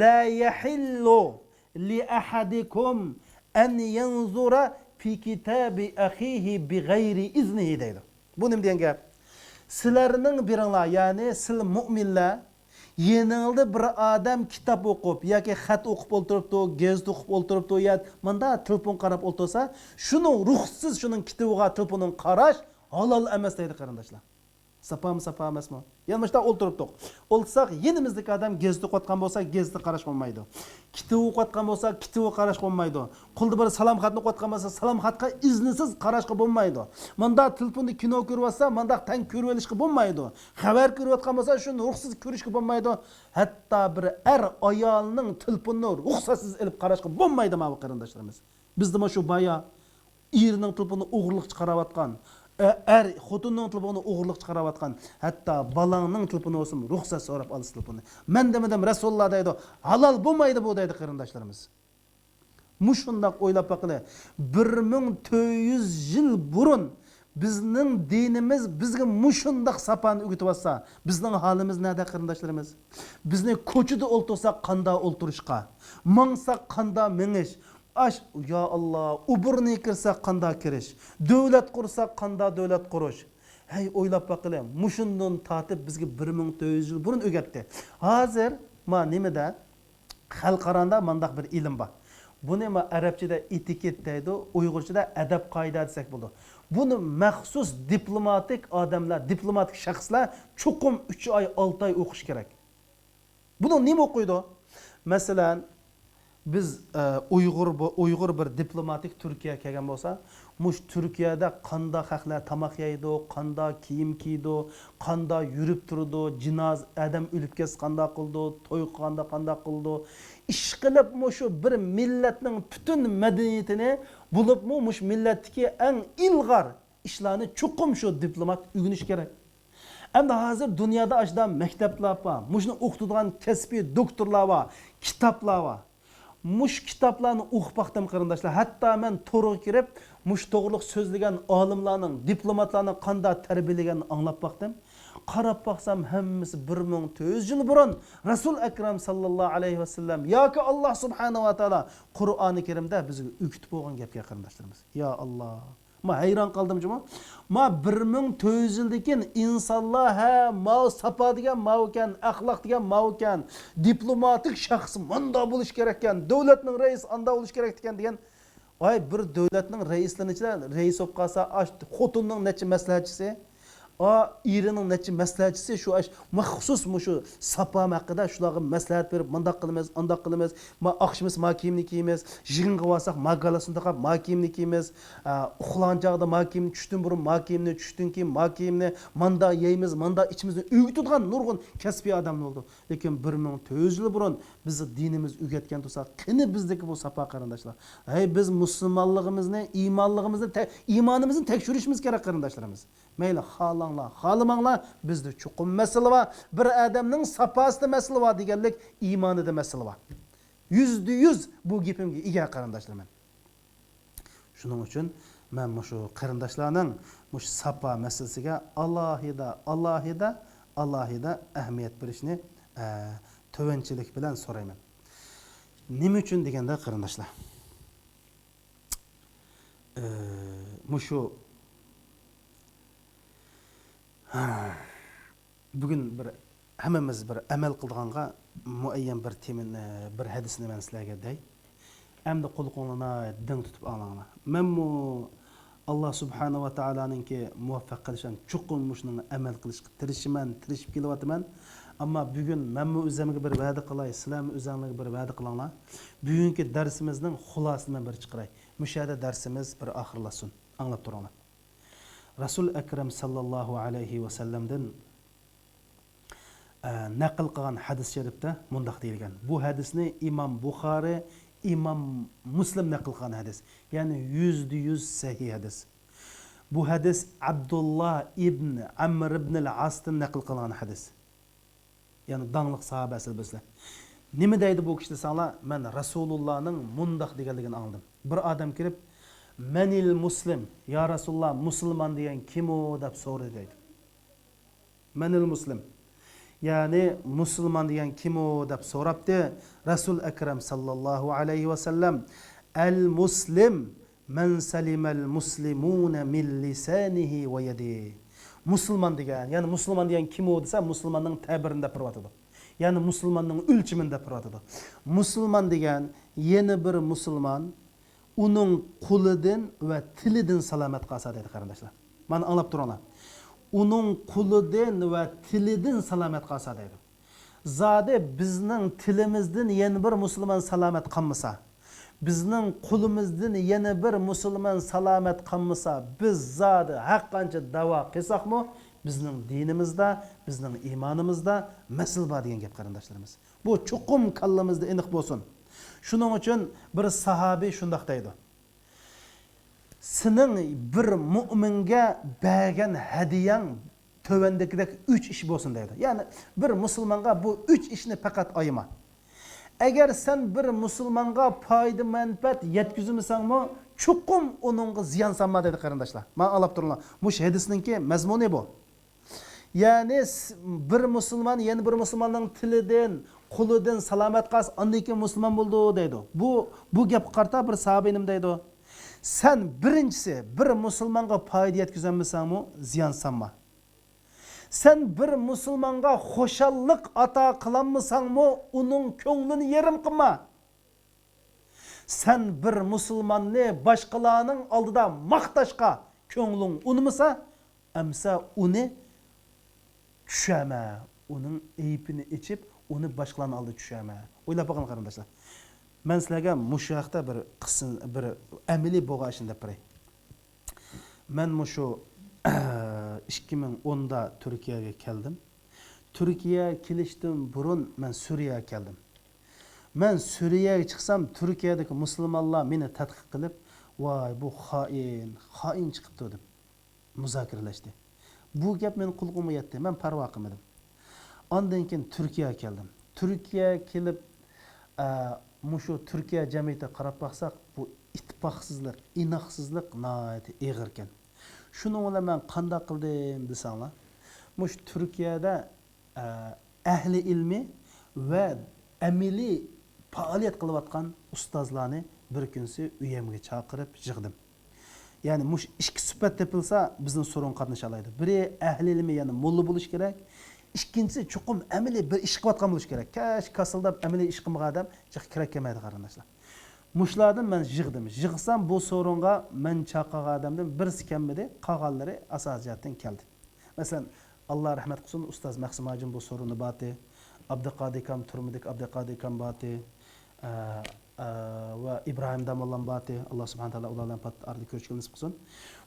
لا يەھىللۇ لىئەھەدىكۇم ئەن يەنزۇرە في كتاب أخيه بغير إذنه دەيدۇ. بۇ نېمە دېگەن گەپ؟ سىلەرنىڭ بىرىڭلار، يەنى سىلەر مۇئمىنلار، يېنىڭلاردا بىر ئادەم كىتاب ئوقۇپ ياكى خەت ئوقۇپ ئولتۇرۇپتۇ، گېزىت ئوقۇپ ئولتۇرۇپتۇ، يا مۇنداق تېلېفون قاراپ ئولتۇرسا، شۇنىڭ رۇخسىتىسىز شۇنىڭ كىتابىغا، تېلېفونىغا قاراش ھالال ئەمەس دەيدۇ، قېرىنداشلار. ساپامۇ ساپا ئەمەسمۇ؟ يەنە مۇشۇنداق ئولتۇرۇپتۇق. ئولتۇرساق، يېنىمىزدىكى ئادەم گېزىت ئوقۇۋاتقان بولسا، گېزىتكە قاراشقا بولمايدۇ. كىتاب ئوقۇۋاتقان بولسا، كىتابقا قاراشقا بولمايدۇ. قولدا بىر سالام خەتنى ئوقۇۋاتقان بولسا، سالام خەتكە ئىزنىسىز قاراشقا بولمايدۇ. مۇنداق تېلېفوندا كىنو كۆرۈۋاتسا، مۇنداق تەڭ كۆرۈۋېلىشقا بولمايدۇ. خەۋەر كۆرۈۋاتقان بولسا، شۇنى رۇخسىز كۆرۈشكە بولمايدۇ. ھەتتا بىر ئەر ئايالىنىڭ تېلېفونىنى رۇخسەتسىز ئېلىپ قاراشقا بولمايدۇ، ماۋۇ قېرىنداشلىرىمىز. بىزدىمۇ شۇ بايا ئېرىنىڭ تېلېفونىنى ئوغرىلىقچە قاراۋاتقان، ئە، ئەر خوتۇننىڭ تېلېفونىنى ئوغرىلىقچە قاراۋاتقان، ھەتتا بالاڭنىڭ تېلېفونى بولسىمۇ رۇخسەت سوراپ ئالىسىز تېلېفوننى. مەن دېمىدىم، رەسۇلۇللا دەيدۇ، ھالال بولمايدۇ بۇ دەيدۇ قېرىنداشلىرىمىز. مۇشۇنداق ئويلاپ باقىلى، بىر مىڭ تۆت يۈز يىل بۇرۇن بىزنىڭ دىنىمىز بىزگە مۇشۇنداق ساپانى ئۆگىتىۋاتسا، بىزنىڭ ھالىمىز نەدە قېرىنداشلىرىمىز؟ بىزنى كوچىدا ئولتۇرساق قاندا ئولتۇرۇشقا، ماڭساق قاندا مېڭىش، ئاش، يا ئاللا، ئوبورنىيە كىرسەك قاندا كىرىش، دۆلەت قۇرساق قاندا دۆلەت قۇرۇش. ھەي، ئويلاپ باقىلى، مۇشۇندىن تارتىپ بىزگە بىر مىڭ تۆت يۈز يىل بۇرۇن ئۆگەتتى. ھازىر ما نېمىدە؟ خەلقئارادا مانداق بىر ئىلىم بار. بۇنى ما ئەرەبچىدە ئېتىكېت دەيدۇ، ئۇيغۇرچىدا ئەدەپ قائىدە دېسەك بولىدۇ. بۇنى مەخسۇس دىپلوماتىك ئادەملەر، دىپلوماتىك شەخسلەر چوقۇم ئۈچ ئاي، ئالتە ئاي ئوقۇشى كېرەك. بۇنىڭ نېمە ئوقۇيدۇ؟ مەسىلەن، بىز، ئە، ئۇيغۇر بۇ، ئۇيغۇر بىر دىپلوماتىك تۈركىيەگە كەلگەن بولسا، مۇشۇ تۈركىيەدە قانداق خەقلەر تاماق يەيدۇ، قانداق كىيىم كىيىدۇ، قانداق يۈرۈپ تۇرىدۇ، جىنازا ئادەم ئۆلۈپ كەتسە قانداق قىلىدۇ، توي قىلغاندا قانداق قىلىدۇ، ئىشقىلىپ مۇشۇ بىر مىللەتنىڭ پۈتۈن مەدەنىيىتىنى، بولۇپمۇ مۇشۇ مىللەتتىكى ئەڭ ئىلغار ئىشلارنى چوقۇم شۇ دىپلومات ئۆگىنىشى كېرەك. ئەمدى ھازىر دۇنيادا ئاشۇنداق مەكتەپلەر بار، مۇشۇنى ئوقۇتىدىغان كەسپىي دوكتورلار بار، كىتابلار بار. مۇشۇ كىتابلارنى ئوقۇپ باقتىم قېرىنداشلار. ھەتتا مەن تورغا كىرىپ مۇشۇ توغرىلىق سۆزلىگەن ئالىملارنىڭ، دىپلوماتلارنىڭ قانداق تەربىيەلىگەننى ئاڭلاپ باقتىم. قاراپ باقسام ھەممىسى بىر مىڭ تۆت يۈز يىل بۇرۇن رەسۇل ئەكرەم ساللاللاھۇ ئەلەيھى ۋەسەللەم ياكى ئاللا سۇبھانەھۇ ۋە تائالا قۇرئانى كەرىمدە بىزگە ئۆگىتىپ بولغان گەپكەن قېرىنداشلىرىمىز. يا ئاللا. ما ھەيران قالدىم جۇمۇ. ما بىر مىڭ تۆت يۈز يىلدىن كېيىن ئىنسانلار ھە ماۋۇ ساپا دېگەن ماۋۇكەن، ئەخلاق دېگەن ماۋۇكەن، دىپلوماتىك شەخس مۇنداق بولۇش كېرەككەن، دۆلەتنىڭ رەئىسى ئانداق بولۇش كېرەككەن دېگەن. ئاي، بىر دۆلەتنىڭ رەئىسلىرىنىڭ ئىچىدە رەئىس بولۇپ قالسا، ئاش خوتۇننىڭ نەچچە مەسلىھەتچىسى، ئا، ئېرىنىڭ نەچچە مەسلىھەتچىسى شۇ ئاش مەخسۇس مۇشۇ ساپام ھەققىدە شۇلارغا مەسلىھەت بېرىپ، مۇنداق قىلىمىز، ئانداق قىلىمىز، ما ئاخشىمىسى ما كىيىمنى كىيىمىز، يىغىنغا بارساق ما گالاسۇن تاقاپ ما كىيىمنى كىيىمىز، ئا، ئۇخلىغان چاغدا ما كىيىمنى، چۈشتىن بۇرۇن ما كىيىمنى، چۈشتىن كېيىن ما كىيىمنى، ماندا يەيمىز، ماندا ئىچىمىزنى ئۆگىتىدىغان نۇرغۇن كەسپىي ئادەملەر بولدى. لېكىن بىر مىڭ تۆت يۈز يىل بۇرۇن بىزگە دىنىمىز ئۆگەتكەن تۇرسا، قېنى بىزدىكى بۇ ساپا قېرىنداشلار؟ ھەي، بىز مۇسۇلمانلىقىمىزنى، ئىمانلىقىمىزنى تە-، ئىمانىمىزنى تەكشۈرۈشىمىز كېرەك قېرىنداشلىرىمىز. مەيلى، خالىڭلار، خالىماڭلار، بىزدە چوقۇم مەسىلە بار. بىر ئادەمنىڭ ساپاسىدا مەسىلە بار دېگەنلىك ئىمانىدا مەسىلە بار. يۈزدە يۈز بۇ گېپىمگە ئىگە قېرىنداشلار مەن. شۇنىڭ ئۈچۈن مەن مۇشۇ قېرىنداشلارنىڭ مۇشۇ ساپا مەسىلىسىگە ئالاھىدە، ئالاھىدە، ئالاھىدە ئەھمىيەت بېرىشنى، ئە، تۆۋەنچىلىك بىلەن سورايمەن. نېمە ئۈچۈن دېگەندە قېرىنداشلار، ئە، مۇشۇ بۈگۈن بىر ھەممىمىز بىر ئەمەل قىلىدىغانغا مۇئەييەن بىر تېمىنى، بىر ھەدىسنى مەن سىلەرگە دەي. ئەمدى قۇلىقىڭلارنى دىڭ تۇتۇپ ئاڭلاڭلار. مەنمۇ ئاللا سۇبھانە ۋە تائالانىڭكى مۇۋەپپەق قىلىشىغا چوقۇم مۇشۇنىڭغا ئەمەل قىلىشقا تىرىشىمەن، تىرىشىپ كېلىۋاتىمەن. ئەمما بۈگۈن مەنمۇ ئۆزۈمگە بىر ۋەدە قىلاي، سىلەرمۇ ئۆزۈڭلارغا بىر ۋەدە قىلىڭلار. بۈگۈنكى دەرسىمىزنىڭ خۇلاسىسىنى مەن بىر چىقىراي. مۇشۇ يەردە دەرسىمىز بىر ئاخىرلاشسۇن. ئاڭلاپ تۇرۇڭلار. رەسۇل ئەكرەم ساللاللاھۇ ئەلەيھى ۋەسەللەمدىن، ئە، نەقىل قىلغان ھەدىس شەرىپتە مۇنداق دېيىلگەن. بۇ ھەدىسنى ئىمام بۇخارى، ئىمام مۇسلىم نەقىل قىلغان ھەدىس. يەنى يۈزدە يۈز سەھىھ ھەدىس. بۇ ھەدىس ئابدۇللا ئىبن ئەمر ئىبنىل ئاستىن نەقىل قىلغان ھەدىس. يەنى داڭلىق ساھابە ئەسلى بىلىسىلەر. نېمە دەيدۇ بۇ كىشى دېسەڭلار، مەن رەسۇلۇللانىڭ مۇنداق دېگەنلىكىنى ئاڭلىدىم. بىر ئادەم كىرىپ، مەنىل مۇسلىم، يا رەسۇلاللا، مۇسۇلمان دېگەن كىمۇ دەپ سورىدى دەيدۇ. مەنىل مۇسلىم، يەنى مۇسۇلمان دېگەن كىمۇ دەپ سوراپتى. رەسۇل ئەكرەم ساللاللاھۇ ئەلەيھى ۋەسەللەم، ئەل مۇسلىم مەن سەلىمەل مۇسلىمۇنە مىن لىسانىھى ۋە يەدىھ. مۇسۇلمان دېگەن، يەنى مۇسۇلمان دېگەن كىم ئۇ دېسە، مۇسۇلماننىڭ تەبىرىنى دەپ بېرىۋاتىدۇ. يەنى مۇسۇلماننىڭ ئۆلچىمىنى دەپ بېرىۋاتىدۇ. مۇسۇلمان دېگەن يەنە بىر مۇسۇلمان ئۇنىڭ قولىدىن ۋە تىلىدىن سالامەت قالسا دەيدۇ، قېرىنداشلار. مانا ئاڭلاپ تۇرۇڭلار. ئۇنىڭ قولىدىن ۋە تىلىدىن سالامەت قالسا دەيدۇ. زادى بىزنىڭ تىلىمىزدىن يەنە بىر مۇسۇلمان سالامەت قالمىسا، بىزنىڭ قولىمىزدىن يەنە بىر مۇسۇلمان سالامەت قالمىسا، بىز زادى ھەر قانچە داۋا قىلساقمۇ، بىزنىڭ دىنىمىزدا، بىزنىڭ ئىمانىمىزدا مەسىلە بار دېگەن گەپ، قېرىنداشلىرىمىز. بۇ چوقۇم كاللىمىزدا ئېنىق بولسۇن. شۇنىڭ ئۈچۈن بىر ساھابىي شۇنداق دەيدۇ: سېنىڭ بىر مۇئمىنگە بەرگەن ھەدىيەڭ تۆۋەندىكىدەك ئۈچ ئىش بولسۇن دەيدۇ. يەنى بىر مۇسۇلمانغا بۇ ئۈچ ئىشنى پەقەت ئايىما. ئەگەر سەن بىر مۇسۇلمانغا پايدا مەنپەئەت يەتكۈزمىسەڭمۇ، چوقۇم ئۇنىڭغا زىيان سالما دەيدۇ، قېرىنداشلار. مانا ئاڭلاپ تۇرۇڭلار. مۇشۇ ھەدىسنىڭكى مەزمۇنى بۇ. يەنى س-، بىر مۇسۇلمان يەنە بىر مۇسۇلماننىڭ تىلىدىن، قولىدىن سالامەت قالسا، ئاندىن كېيىن مۇسۇلمان بولىدۇ دەيدۇ. بۇ، بۇ گەپكە قارىتا بىر ساھابىي نېمە دەيدۇ؟ سەن بىرىنچىسى بىر مۇسۇلمانغا پايدا يەتكۈزەلمىسەڭمۇ زىيان سالما. سەن بىر مۇسۇلمانغا خۇشاللىق ئاتا قىلالمىساڭمۇ ئۇنىڭ كۆڭلىنى يېرىم قىلما. سەن بىر مۇسۇلماننى باشقىلارنىڭ ئالدىدا ماختاشقا كۆڭلۈڭ ئۇنىمىسا، ئەمسە ئۇنى چۈشەمە، ئۇنىڭ ئەيىبىنى ئېچىپ، ئۇنى باشقىلارنىڭ ئالدىدا چۈشەمە. ئويلاپ باقىڭ، قېرىنداشلار. مەن سىلەرگە مۇشۇ ھەقتە بىر قىسسىنى، بىر ئەمەلىي بولغان ئىشنى دەپ بېرەي. مەن مۇشۇ ئىككى مىڭ ئوندا تۈركىيەگە كەلدىم. تۈركىيەگە كېلىشتىن بۇرۇن مەن سۈرىيەگە كەلدىم. مەن سۈرىيەگە چىقسام، تۈركىيەدىكى مۇسۇلمانلار مېنى تەتقىق قىلىپ، ۋاي، بۇ خائىن، خائىن چىقىپتۇ دەپ مۇزاكىرىلەشتى. بۇ گەپ مېنىڭ قۇلىقىمغا يەتتى، مەن پەرۋا قىلمىدىم. ئاندىن كېيىن تۈركىيەگە كەلدىم. تۈركىيەگە كېلىپ، ئە، مۇشۇ تۈركىيە جەمئىيىتىگە قاراپ باقساق، بۇ ئىتتىپاقسىزلىق، ئىناقسىزلىق ناھايىتى ئېغىركەن. شۇنىڭ بىلەن مەن قانداق قىلدىم دېسەڭلار، مۇشۇ تۈركىيەدە، ئە، ئەھلى ئىلمى ۋە ئەمەلىي پائالىيەت قىلىۋاتقان ئۇستازلارنى بىر كۈنسى ئۆيۈمگە چاقىرىپ يىغدىم. يەنى مۇشۇ ئىككى سۈپەت تېپىلسا، بىزنىڭ سورۇنغا قاتنىشالايدۇ. بىرى ئەھلى ئىلمى، يەنى موللا بولۇش كېرەك. ئىككىنچىسى، چوقۇم ئەمەلىي بىر ئىش قىلىۋاتقان بولۇش كېرەك. كەچ كاسىلداپ ئەمەلىي ئىش قىلمىغان ئادەم جىق كېرەك كەلمەيدۇ، قېرىنداشلار. مۇشۇلاردىن مەن يىغدىم. يىغسام، بۇ سورۇنغا مەن چاقىرغان ئادەمدىن بىرسى كەلمىدى، قالغانلىرى ئاساسىي جەھەتتىن كەلدى. مەسىلەن، ئاللا رەھمەت قىلسۇن، ئۇستاز مەخسۇم ھاجىم بۇ سورۇندا بارتى. ئابدۇقادىر ئاكام، تۈرمىدىكى ئابدۇقادىر ئاكام بارتى. ئە، ئە، ۋە ئىبراھىم داموللام بارتى. ئاللا سۇبھانە تائالا ئۇلار بىلەن پات ئارىدا كۆرۈشكىلى نېسىپ قىلسۇن.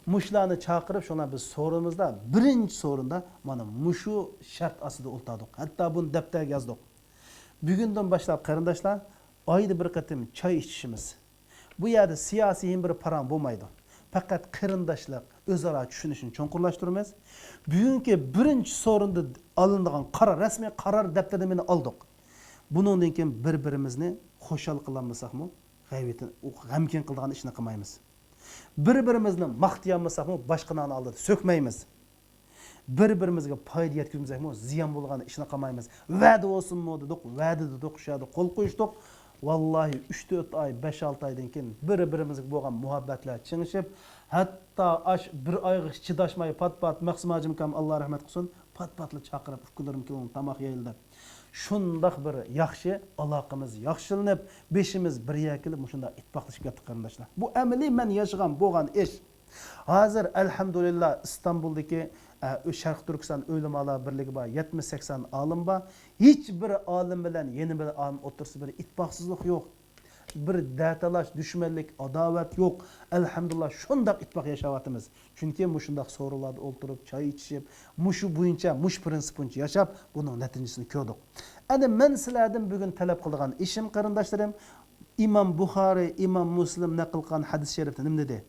مۇشۇلارنى چاقىرىپ، شۇلار بىز سورۇنىمىزدا، بىرىنچى سورۇندا مانا مۇشۇ شەرت ئاستىدا ئولتۇردۇق. ھەتتا بۇنى دەپتەرگە يازدۇق. بۈگۈندىن باشلاپ، قېرىنداشلار، ئايدا بىر قېتىم چاي ئىچىشىمىز. بۇ يەردە سىياسىي ھېم بىر پاراڭ بولمايدۇ. پەقەت قېرىنداشلىق، ئۆزئارا چۈشىنىشنى چوڭقۇرلاشتۇرىمىز. بۈگۈنكى بىرىنچى سورۇندا ئالىنىدىغان قارار، رەسمىي قارار دەپتىرىنى مانا ئالدۇق. بۇنىڭدىن كېيىن بىر-بىرىمىزنى خۇشال قىلالمىساقمۇ، غەيۋىتىن-، غەمكىن قىلىدىغان ئىشنى قىلمايمىز. بىر-بىرىمىزنى ماختىيالمىساقمۇ، باشقىلارنىڭ ئالدىدا سۆكمەيمىز. بىر-بىرىمىزگە پايدا يەتكۈزمىسەكمۇ، زىيان بولغان ئىشنى قىلمايمىز. ۋەدە بولسۇنمۇ دېدۇق، ۋەدە دېدۇق، شۇ يەردە قول قويۇشتۇق. ۋاللاھى، ئۈچ تۆت ئاي، بەش ئالتە ئايدىن كېيىن بىر-بىرىمىزگە بولغان مۇھەببەتلەر چىڭىشىپ، ھەتتا ئاش بىر ئايغىچە چىداشماي، پات-پات مەخسۇم ھاجىم ئاكام، ئاللا رەھمەت قىلسۇن، پات-پاتلا چاقىرىپ، ئۇكىلىرىم، كېلىڭ، تاماق يەيلى دەپ. شۇنداق بىر ياخشى ئالاقىمىز ياخشىلىنىپ، بېشىمىز بىر يەرگە كېلىپ، مۇشۇنداق ئىتتىپاقلىشىپ كەتتۇق، قېرىنداشلار. بۇ ئەمەلىي مەن ياشىغان، بولغان ئىش. ھازىر، ئەلھەمدۇلىللا، ئىستانبۇلدىكى، ئە، شەرقىي تۈركىستان ئۆلىمالار بىرلىكى بار، يەتمىش سەكسەن ئالىم بار. ھېچ بىر ئالىم بىلەن يەنە بىر ئالىم ئوتتۇرىسىدا بىر ئىتتىپاقسىزلىق يوق. بىر دەتالاش، دۈشمەنلىك، ئاداۋەت يوق. ئەلھەمدۇلىللا، شۇنداق ئىتتىپاق ياشاۋاتىمىز. چۈنكى مۇشۇنداق سورۇنلاردا ئولتۇرۇپ، چاي ئىچىشىپ، مۇشۇ بويىچە، مۇشۇ پىرىنسىپ بويىچە ياشاپ، بۇنىڭ نەتىجىسىنى كۆردۇق. ئەنە مەن سىلەردىن بۈگۈن تەلەپ قىلىدىغان ئىشىم، قېرىنداشلىرىم، ئىمام بۇخارى، ئىمام مۇسلىم نەقىل قىلغان ھەدىس شەرىپتە نېمە دېدى؟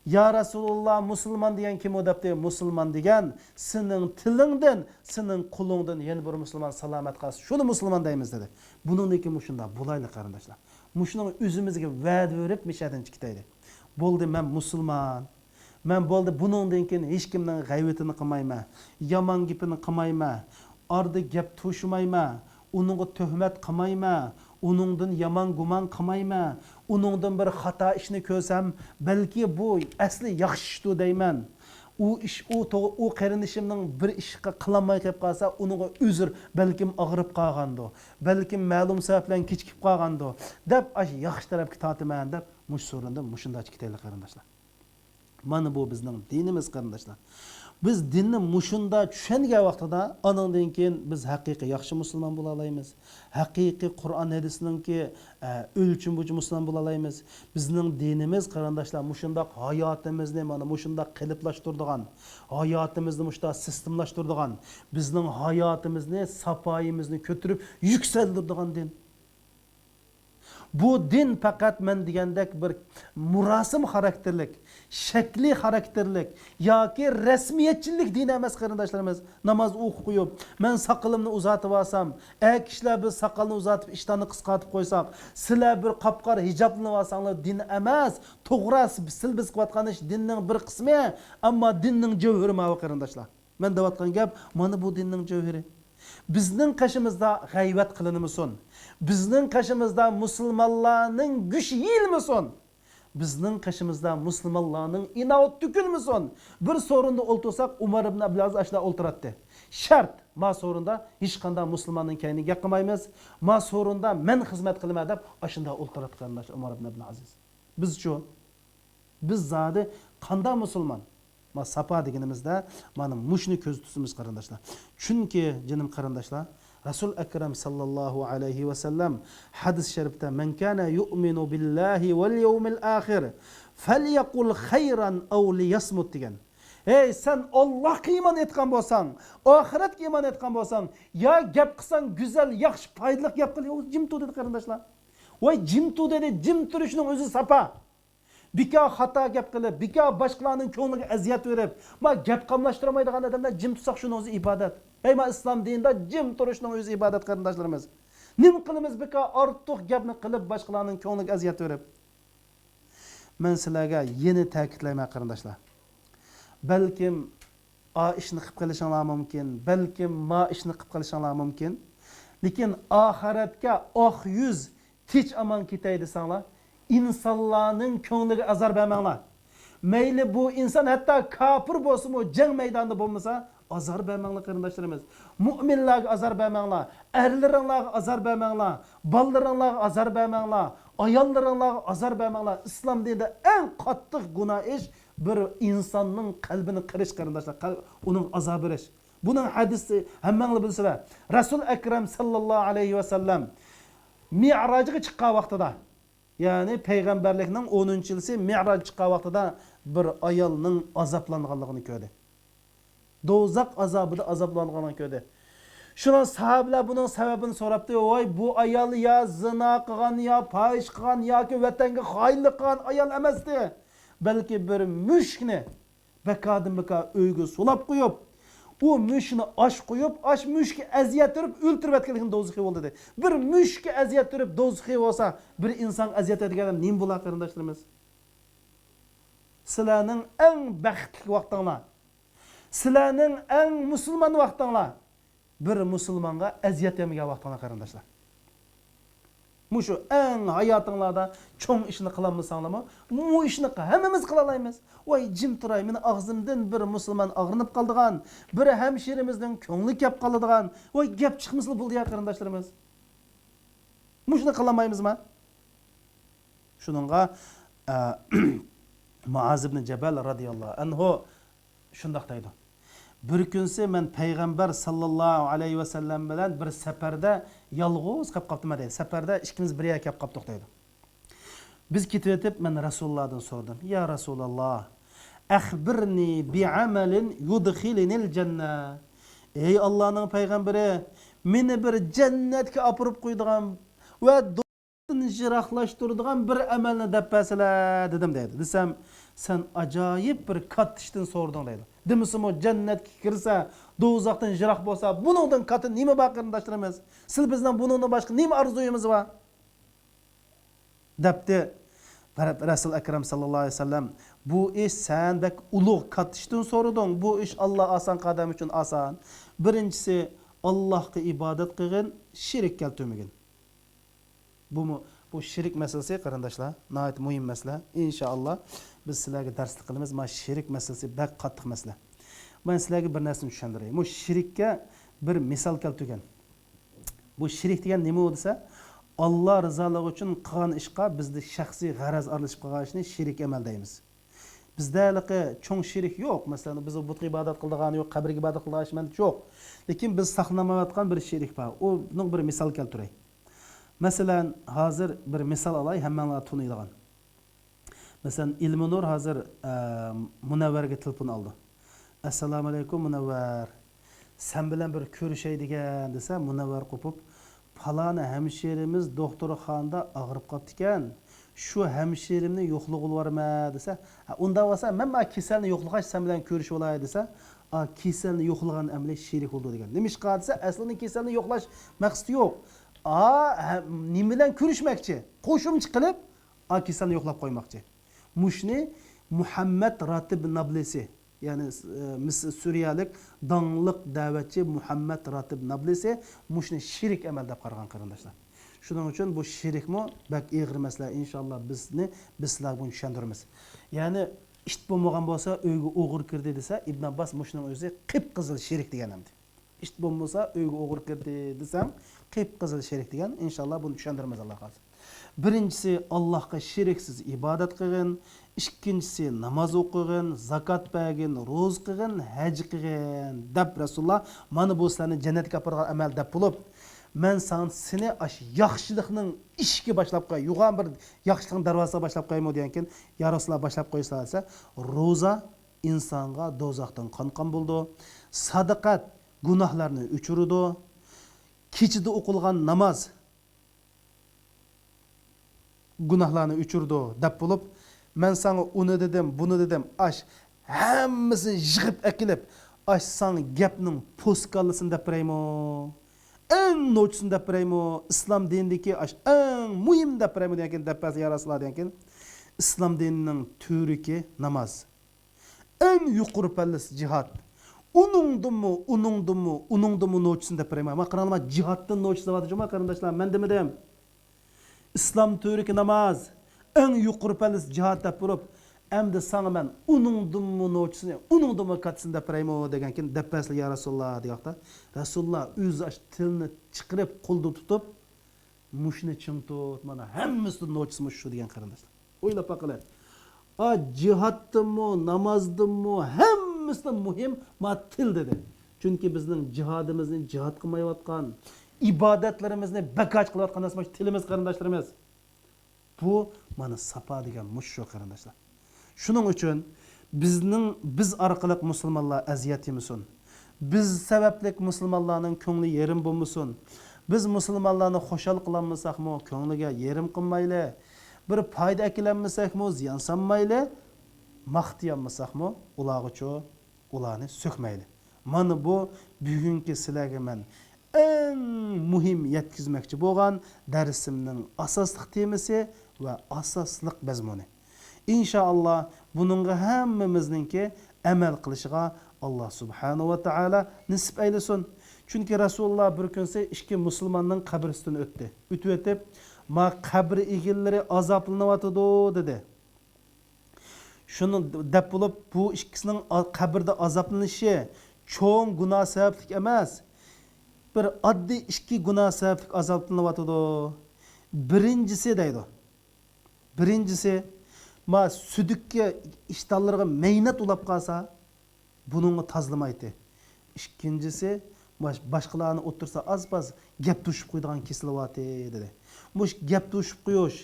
يا رەسۇلۇللا، مۇسۇلمان دېگەن كىم ئۇ دەپتۇ. مۇسۇلمان دېگەن سېنىڭ تىلىڭدىن، سېنىڭ قولۇڭدىن يەنە بىر مۇسۇلمان سالامەت قالسا، شۇنى مۇسۇلمان دەيمىز دېدى. بۇنىڭدىن كېيىن مۇشۇنداق بولايلى، قېرىنداشلار. مۇشۇنىڭ ئۆزىمىزگە ۋەدە بېرىپ، مۇشەدىن چىقىتايلى. بولدى، مەن مۇسۇلمان. مەن بولدى، بۇنىڭدىن كېيىن ھېچكىمنىڭ غەيۋىتىنى قىلمايمەن، يامان گېپىنى قىلمايمەن، ئارىدا گەپ توشۇمايمەن، ئۇنىڭغا تۆھمەت قىلمايمەن، ئۇنىڭدىن يامان گۇمان قىلمايمەن، ئۇنىڭدىن بىر خاتا ئىشنى كۆرسەم، بەلكى بۇ ئەسلى ياخشى ئىشتۇ دەيمەن. ئۇ ئىش، ئۇ تو-، ئۇ قېرىندىشىمنىڭ بىر ئىشقا قىلالماي قېلىپ قالسا، ئۇنىڭغا ئۆزۈر، بەلكىم ئاغرىپ قالغاندۇ، بەلكىم مەلۇم سەۋەب بىلەن كېچىكىپ قالغاندۇ، دەپ، ئاشۇ ياخشى تەرەپكە تارتىمەن، دەپ، مۇشۇ سورۇندىن مۇشۇنداق چىقىتايلى، قېرىنداشلار. مانا بۇ بىزنىڭ دىنىمىز، قېرىنداشلار. بىز دىننى مۇشۇنداق چۈشەنگەن ۋاقتىدا، ئانىڭدىن كېيىن بىز ھەقىقىي ياخشى مۇسۇلمان بولالايمىز. ھەقىقىي قۇرئان ھەدىسنىڭكى، ئە، ئۆلچىمى بويىچە مۇسۇلمان بولالايمىز. بىزنىڭ دىنىمىز، قېرىنداشلار، مۇشۇنداق ھاياتىمىزنى مانا مۇشۇنداق قېلىپلاشتۇرىدىغان، ھاياتىمىزنى مۇشۇنداق سىستېمىلاشتۇرىدىغان، بىزنىڭ ھاياتىمىزنى، ساپايىمىزنى كۆتۈرۈپ يۈكسەلدۈرىدىغان دىن. بۇ دىن پەقەت مەن دېگەندەك بىر مۇراسىم خاراكتېرلىك، شەكلىي خاراكتېرلىك ياكى رەسمىيەتچىلىك دىن ئەمەس، قېرىنداشلىرىمىز. ناماز ئوقۇپ قويۇپ، مەن ساقىلىمنى ئۇزارتىۋالسام، ئەر كىشىلەر بىز ساقالنى ئۇزارتىپ، ئىشتاننى قىسقارتىپ قويساق، سىلەر بىر قاپقارا ھىجابلىنىۋالساڭلار دىن ئەمەس. توغرا، سىل بىز قىلىۋاتقان ئىش دىننىڭ بىر قىسمى، ئەمما دىننىڭ جەۋھىرى ماۋۇ، قېرىنداشلار. مەن دەۋاتقان گەپ مانا بۇ دىننىڭ جەۋھىرى. بىزنىڭ قېشىمىزدا غەيۋەت قىلىنمىسۇن. بىزنىڭ قېشىمىزدا مۇسۇلمانلارنىڭ گۆشى يېيىلمىسۇن. بىزنىڭ قېشىمىزدا مۇسۇلمانلارنىڭ ئىناۋىتى تۆكۈلمىسۇن. بىر سورۇندا ئولتۇرساق، ئۇمار ئىبن ئابدۇلئەزىز ئاشۇنداق ئولتۇراتتى. شەرت، ما سورۇندا ھېچقانداق مۇسۇلماننىڭ كەينىگە گەپ قىلمايمىز. ما سورۇندا مەن خىزمەت قىلىمەن دەپ ئاشۇنداق ئولتۇراتتى، قېرىنداشلار، ئۇمار ئىبن ئابدۇلئەزىز. بىزچۇ؟ بىز زادى قانداق مۇسۇلمان؟ ما ساپا دېگىنىمىزدە مانا مۇشۇنى كۆزدە تۇتىمىز، قېرىنداشلار. چۈنكى، جېنىم قېرىنداشلار، رەسۇل ئەكرەم ساللاللاھۇ ئەلەيھى ۋەسەللەم ھەدىس شەرىپتە، مەن كانە يۇئمىنۇ بىللاھى ۋەل يەۋمىل ئاخىر فەليەقۇل خەيرەن ئەۋ لىيەسمۇت، دېگەن. ھەي، سەن ئاللاھقا ئىمان ئېيتقان بولساڭ، ئاخىرەتكە ئىمان ئېيتقان بولساڭ، يا گەپ قىلساڭ گۈزەل، ياخشى، پايدىلىق گەپ قىل، يا جىم تۇر، دېدى، قېرىنداشلار. ۋاي، جىم تۇر دېدى، جىم تۇرۇشنىڭ ئۆزى ساپا. بىكار خاتا گەپ قىلىپ، بىكار باشقىلارنىڭ كۆڭلىگە ئەزىيەت بېرىپ، ما گەپ قاملاشتۇرالمايدىغان ئادەملەر جىم تۇرساق شۇنىڭ ئۆزى ئىبادەت. ھەي، ما ئىسلام دىنىدا جىم تۇرۇشنىڭ ئۆزى ئىبادەت، قېرىنداشلىرىمىز. نېمە قىلىمىز بىكار ئارتۇق گەپنى قىلىپ باشقىلارنىڭ كۆڭلىگە ئەزىيەت بېرىپ؟ مەن سىلەرگە يەنە تەكىتلەيمەن، قېرىنداشلار. بەلكىم ئا ئىشنى قىلىپ قېلىشىڭلار مۇمكىن، بەلكىم ما ئىشنى قىلىپ قېلىشىڭلار مۇمكىن. لېكىن ئاخىرەتكە ئاق يۈز، تىنچ ئامان كېتەي دېسەڭلار، ئىنسانلارنىڭ كۆڭلىگە ئازار بەرمەڭلار. مەيلى بۇ ئىنسان ھەتتا كاپىر بولسىمۇ، جەڭ مەيدانىدا بولمىسا، ئازار بەرمەڭلار، قېرىنداشلىرىمىز. مۇئمىنلارغا ئازار بەرمەڭلار. ئەرلىرىڭلارغا ئازار بەرمەڭلار. بالىلىرىڭلارغا ئازار بەرمەڭلار. ئاياللىرىڭلارغا ئازار بەرمەڭلار. ئىسلام دىنىدا ئەڭ قاتتىق گۇناھ ئىش بىر ئىنساننىڭ قەلبىنى قىرىش، قېرىنداشلار، قەل-، ئۇنىڭغا ئازار بېرىش. بۇنىڭ ھەدىسى ھەممەڭلار بىلىسىلەر. رەسۇل ئەكرەم ساللاللاھۇ ئەلەيھى ۋەسەللەم مىئراجغا چىققان ۋاقتىدا، يەنى پەيغەمبەرلىكنىڭ ئونىنچى يىلىسى مىئراجغا چىققان ۋاقتىدا بىر ئايالنىڭ ئازابلانغانلىقىنى كۆردى. دوزاخ ئازابىدا ئازابلانغانلىقىنى كۆردى. شۇنىڭ ساھابىلەر بۇنىڭ سەۋەبىنى سوراپتۇ. ۋاي، بۇ ئايال يا زىنا قىلغان، يا پاھىشە قىلغان ياكى ۋەتەنگە خائىنلىق قىلغان ئايال ئەمەستى. بەلكى بىر مۈشۈكنى بىكاردىن بىكار ئۆيگە سولاپ قويۇپ، ئۇ مۈشۈكنى ئاش قويۇپ، ئاش مۈشۈككە ئەزىيەت بېرىپ ئۆلتۈرۈۋەتكەنلىكىنى دوزىخى بولدى، دېدى. بىر مۈشۈككە ئەزىيەت بېرىپ دوزىخى بولسا، بىر ئىنسانغا ئەزىيەت بېرىدىگەن ئادەم نېمە بولا، قېرىنداشلىرىمىز؟ سىلەرنىڭ ئەڭ بەختلىك ۋاقتىڭلار، سىلەرنىڭ ئەڭ مۇسۇلمان ۋاقتىڭلار، بىر مۇسۇلمانغا ئەزىيەت بەرمىگەن ۋاقتىڭلار، قېرىنداشلار. مۇشۇ ئەڭ ھاياتىڭلاردا چوڭ ئىشنى قىلالمىساڭلارمۇ، بۇ ئىشنى ھەممىمىز قىلالايمىز. ۋاي، جىم تۇراي، مېنى ئاغزىمدىن بىر مۇسۇلمان ئاغرىنىپ قالىدىغان، بىر ھەمشىرىمىزنىڭ كۆڭلى كەپ قالىدىغان، ۋاي، گەپ چىقمىسىلا بولدى يا، قېرىنداشلىرىمىز. مۇشۇنى قىلالمايمىزما؟ شۇنىڭغا، ئە، مۇئاز ئىبنى جەبەل رازىياللاھۇ ئەنھۇ شۇنداق دەيدۇ. بىر كۈنسى مەن پەيغەمبەر ساللاللاھۇ ئەلەيھى ۋەسەللەم بىلەن بىر سەپەردە يالغۇز قېلىپ قاپتىمەن دەيدۇ. سەپەردە ئىككىمىز بىر يەرگە كېلىپ قاپتۇق دەيدۇ. بىز كېتىۋېتىپ، مەن رەسۇلۇللاھدىن سورىدىم. يا رەسۇلاللاھ، ئەخبىرنى بىئەمەلىن يۇدخىلىنىل جەننە. ئەي ئاللانىڭ پەيغەمبىرى، مېنى بىر جەننەتكە ئاپىرىپ قويىدىغان ۋە يىراقلاشتۇرىدىغان بىر ئەمەلنى دەپ بەرسىلە، دېدىم دەيدۇ. دېسەم، سەن ئاجايىپ بىر كاتتا ئىشتىن سورىدىڭ دەيدۇ. دېمىسىمۇ، جەننەتكە كىرسە، دوزاختىن يىراق بولسا، بۇنىڭدىن كاتتا نېمە بار، قېرىنداشلىرىمىز؟ سىل بىزنىڭ بۇنىڭدىن باشقا نېمە ئارزۇيىمىز بار؟ دەپتۇ. رەسۇل ئەكرەم ساللاللاھۇ ئەلەيھى ۋەسەللەم، بۇ ئىش سەن بەك ئۇلۇغ كاتتا ئىشتىن سورىدىڭ، بۇ ئىش ئاللا ئاسان قىلىدىغان ئادەم ئۈچۈن ئاسان. بىرىنچىسى، ئاللاھقا ئىبادەت قىلغىن، شېرىك كەلتۈرمىگىن. بۇمۇ، بۇ شېرىك مەسىلىسى، قېرىنداشلار، ناھايىتى مۇھىم مەسىلە. ئىنشائاللا، بىز سىلەرگە دەرسلىك قىلىمىز. مانا شېرىك مەسىلىسى بەك قاتتىق مەسىلە. مەن سىلەرگە بىر نەرسىنى چۈشەندۈرەي. بۇ شېرىككە بىر مىسال كەلتۈرگەن. بۇ شېرىك دېگەن نېمە ئۇ دېسە، ئاللا رىزالىقى ئۈچۈن قىلغان ئىشقا بىزدە شەخسىي غەرەز ئارىلىشىپ قىلغان ئىشنى شېرىك ئەمەل دەيمىز. بىزدە ھېلىقى چوڭ شېرىك يوق. مەسىلەن، بىز بۇتقا ئىبادەت قىلىدىغان يوق، قەبرىگە ئىبادەت قىلىدىغان ھېچ نەرسە يوق. لېكىن بىز ساقلىنىۋاتقان بىر شېرىك بار. ئۇنىڭ بىر مىسال كەلتۈرەي. مەسىلەن، ھازىر بىر مىسال ئالاي، ھەممەڭلار تونۇيدىغان. مەسىلەن، ئىلمىنۇر ھازىر، ئە، مۇنەۋۋەرگە تېلېفون ئالىدۇ. «ئەسسالامۇئەلەيكۇم، مۇنەۋۋەر. سەن بىلەن بىر كۆرۈشەي دېگەن» دېسە، مۇنەۋۋەر قوپۇپ، «پالانى ھەمشىرىمىز دوختۇرخانىدا ئاغرىپ قاپتىكەن. شۇ ھەمشىرىمنى يوقلىغىلى بارىمەن» دېسە، «ھە، ئۇنداق بولسا مەن ما كېسەلنى يوقلىغاچ سەن بىلەن كۆرۈشۈۋالاي» دېسە، «ئا، كېسەلنى يوقلىغان ئەمەلىي شېرىك بولىدۇ» دېگەن. نېمىشقا دېسە، ئەسلىدە كېسەلنى يوقلاش مەقسىتى يوق. «ئا، ھە، نېمە بىلەن كۆرۈشمەكچى؟» قوشۇمچە قىلىپ، «ئا، كېسەلنى يوقلاپ قويماقچى.» مۇشۇنى مۇھەممەد راتىب نابلىسى، يەنى، ئە، مىس-، سۈرىيەلىك داڭلىق دەۋەتچى مۇھەممەد راتىب نابلىسى مۇشۇنى شېرىك ئەمەل دەپ قارىغان، قېرىنداشلار. شۇنىڭ ئۈچۈن بۇ شېرىكمۇ بەك ئېغىر مەسىلە. ئىنشاللا بىزنى، بىز سىلەرگە بۇنى چۈشەندۈرىمىز. يەنى ئىت بولمىغان بولسا ئۆيگە ئوغرى كىردى دېسە، ئىبن ئابباس مۇشۇنىڭ ئۆزى قىپقىزىل شېرىك دېگەن ئەمدى. ئىت بولمىسا ئۆيگە ئوغرى كىردى دېسەڭ، قىپقىزىل شېرىك دېگەن. ئىنشاللا بۇنى چۈشەندۈرىمىز، ئاللا خالىسا. بىرىنچىسى، ئاللاھقا شېرىكسىز ئىبادەت قىلغىن. ئىككىنچىسى، ناماز ئوقۇغىن، زاكات بەرگىن، روزا قىلغىن، ھەج قىلغىن، دەپ رەسۇلۇللا مانا بۇ سىلەرنى جەننەتكە ئاپىرىدىغان ئەمەل دەپ بولۇپ، مەن ساڭا سېنى ئاشۇ ياخشىلىقنىڭ ئىشىكى باشلاپ قوياي، يوغان بىر ياخشىلىقنىڭ دەرۋازىسىغا باشلاپ قويايمۇ دېگەنكىن، يا رەسۇلۇللا، باشلاپ قويسىلا دېسە، روزا ئىنسانغا دوزاختىن قانقان بولىدۇ. سادىقەت گۇناھلارنى ئۆچۈرىدۇ. كېچىدە ئوقۇلغان ناماز گۇناھلارنى ئۆچۈرىدۇ دەپ بولۇپ، مەن ساڭا ئۇنى دېدىم، بۇنى دېدىم، ئاش ھەممىسىنى يىغىپ ئەكېلىپ، ئاش ساڭا گەپنىڭ پوسكاللىسىنى دەپ بېرەيمۇ؟ ئەڭ نوچىسىنى دەپ بېرەيمۇ؟ ئىسلام دىنىدىكى ئاش ئەڭ مۇھىم دەپ بېرەيمۇ دېگەنكىن، دەپ بەرسە يا رەسۇلۇللا دېگەنكىن، ئىسلام دىنىنىڭ تۈۋرۈكى ناماز. ئەڭ يۇقىرى پەللىسى جىھاد. ئۇنىڭدىنمۇ، ئۇنىڭدىنمۇ، ئۇنىڭدىنمۇ نوچىسىنى دەپ بېرەيمۇ؟ ما قاراڭلار، ما جىھادتىن نوچىسى دەۋاتىدۇ، جۇما قېرىنداشلار، مەن دېمىدىم. ئىسلام تۈۋرۈكى ناماز، ئەڭ يۇقىرى پەللىسى جىھاد دەپ بېرىپ، ئەمدى ساڭا مەن ئۇنىڭدىنمۇ نوچىسىنى، ئۇنىڭدىنمۇ كاتتىسىنى دەپ بېرەيمۇ دېگەنكىن، دەپ بەرسىلە يا رەسۇلۇللا دېگەندە، رەسۇلۇللا ئۆزى ئاشۇ تىلىنى چىقىرىپ، قولىدا تۇتۇپ، مۇشۇنى چىڭ تۇت، مانا ھەممىسىدىن نوچىسى مۇشۇ دېگەن قېرىنداشلار. ئويلاپ باققىلى. ئا، جىھادتىنمۇ، نامازدىنمۇ، ھەممىسىدىن مۇھىم ما تىل دېدى. چۈنكى بىزنىڭ جىھادىمىزنى جىھاد قىلمايۋاتقان، ئىبادەتلىرىمىزنى بەكاچ قىلىۋاتقان نەرسە مۇشۇ تىلىمىز، قېرىنداشلىرىمىز. بۇ مانا ساپا دېگەن مۇشۇ، قېرىنداشلار. شۇنىڭ ئۈچۈن بىزنىڭ، بىز ئارقىلىق مۇسۇلمانلار ئەزىيەت يېمىسۇن. بىز سەۋەبلىك مۇسۇلمانلارنىڭ كۆڭلى يېرىم بولمىسۇن. بىز مۇسۇلمانلارنى خۇشال قىلالمىساقمۇ، كۆڭلىگە يېرىم قىلمايلى. بىر پايدا ئەكېلەلمىسەكمۇ، زىيان سالمايلى. ماختىيالمىساقمۇ، ئۇلارغىچۇ ئۇلارنى سۆكمەيلى. مانا بۇ بۈگۈنكى سىلەرگە مەن ئەڭ مۇھىم يەتكۈزمەكچى بولغان دەرسىمنىڭ ئاساسلىق تېمىسى ۋە ئاساسلىق مەزمۇنى. ئىنشائاللا، بۇنىڭغا ھەممىمىزنىڭكى ئەمەل قىلىشىغا ئاللا سۇبھانەھۇ ۋە تائالا نېسىپ ئەيلىسۇن. چۈنكى رەسۇلۇللا بىر كۈنسى ئىككى مۇسۇلماننىڭ قەبرىسىدىن ئۆتتى. ئۆتۈۋېتىپ، ما قەبرە ئىگىلىرى ئازابلىنىۋاتىدۇ، دېدى. شۇنى دەپ بولۇپ، بۇ ئىككىسىنىڭ ئا-، قەبرىدە ئازابلىنىشى چوڭ گۇناھ سەۋەبلىك ئەمەس. بىر ئاددىي ئىككى گۇناھ سەۋەبلىك ئازابلىنىۋاتىدۇ. بىرىنچىسى دەيدۇ. بىرىنچىسى، ما سۈدۈككە ئىشتانلىرىغا مەينەت ئۇلاپ قالسا، بۇنىڭغا تازىلىمايتتى. ئىككىنچىسى، ماش-، باشقىلارنى ئولتۇرسا ئاز-پاز گەپ توشۇپ قويىدىغان كېسىلى بارتى، دېدى. مۇش گەپ توشۇپ قويۇش،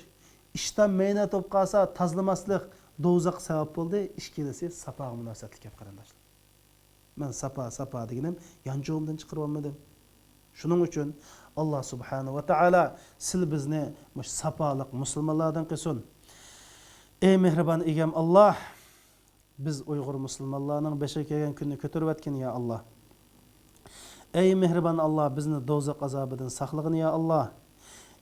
ئىشتان مەينەت بولۇپ قالسا تازىلىماسلىق دوزاخقا سەۋەب بولدى. ئىككىلىسى ساپاغا مۇناسىۋەتلىك گەپ، قېرىنداشلار. مەن ساپا، ساپا دېگىنىم يانچۇقۇمدىن چىقىرىۋالمىدىم. شۇنىڭ ئۈچۈن ئاللا سۇبھانەھۇ ۋە تائالا سىلى بىزنى مۇشۇ ساپالىق مۇسۇلمانلاردىن قىلسۇن. ئەي مېھرىبان ئىگەم ئاللا! بىز ئۇيغۇر مۇسۇلمانلارنىڭ بېشىغا كەلگەن كۈننى كۆتۈرۈۋەتكىن، يا ئاللا. ئەي مېھرىبان ئاللا، بىزنى دوزاخ ئازابىدىن ساقلىغىن، يا ئاللا.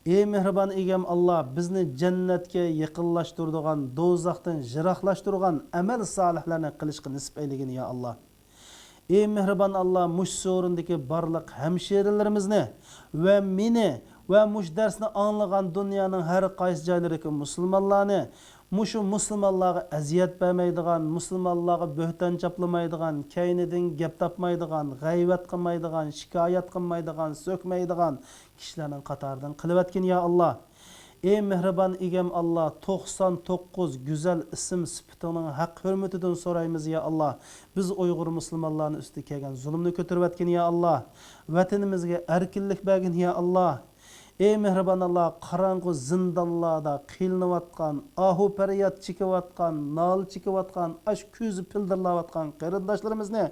ئەي مېھرىبان ئىگەم ئاللا، بىزنى جەننەتكە يېقىنلاشتۇرىدىغان، دوزاختىن يىراقلاشتۇرغان ئەمەل سالىھلارنى قىلىشقا نېسىپ ئەيلىگىن، يا ئاللا. ئەي مېھرىبان ئاللا، مۇشۇ سورۇندىكى بارلىق ھەمشىرىلىرىمىزنى ۋە مېنى ۋە مۇشۇ دەرسنى ئاڭلىغان دۇنيانىڭ ھەر قايسى جايلىرىدىكى مۇسۇلمانلارنى، مۇشۇ مۇسۇلمانلارغا ئەزىيەت بەرمەيدىغان، مۇسۇلمانلارغا بۆھتان چاپلىمايدىغان، كەينىدىن گەپ تاپمايدىغان، غەيۋەت قىلمايدىغان، شىكايەت قىلمايدىغان، سۆكمەيدىغان كىشىلەرنىڭ قاتارىدىن قىلىۋەتكىن، يا ئاللا. ئى مېھرىبان ئىگەم ئاللا، توقسان توققۇز گۈزەل ئىسىم سۈپىتىڭنىڭ ھەق ھۆرمىتىدىن سورايمىز يا ئاللا، بىز ئۇيغۇر مۇسۇلمانلارنىڭ ئۈستىگە كەلگەن زۇلۇمنى كۆتۈرۈۋەتكىن يا ئاللا، ۋەتىنىمىزگە ئەركىنلىك بەرگىن يا ئاللا. ئى مېھرىبان ئاللا، قاراڭغۇ زىندانلاردا قىينىلىۋاتقان، ئاھۇ پەرياد چېكىۋاتقان، نالە چېكىۋاتقان، ئاش كۆزى پىلدىرلاۋاتقان قېرىنداشلىرىمىزنى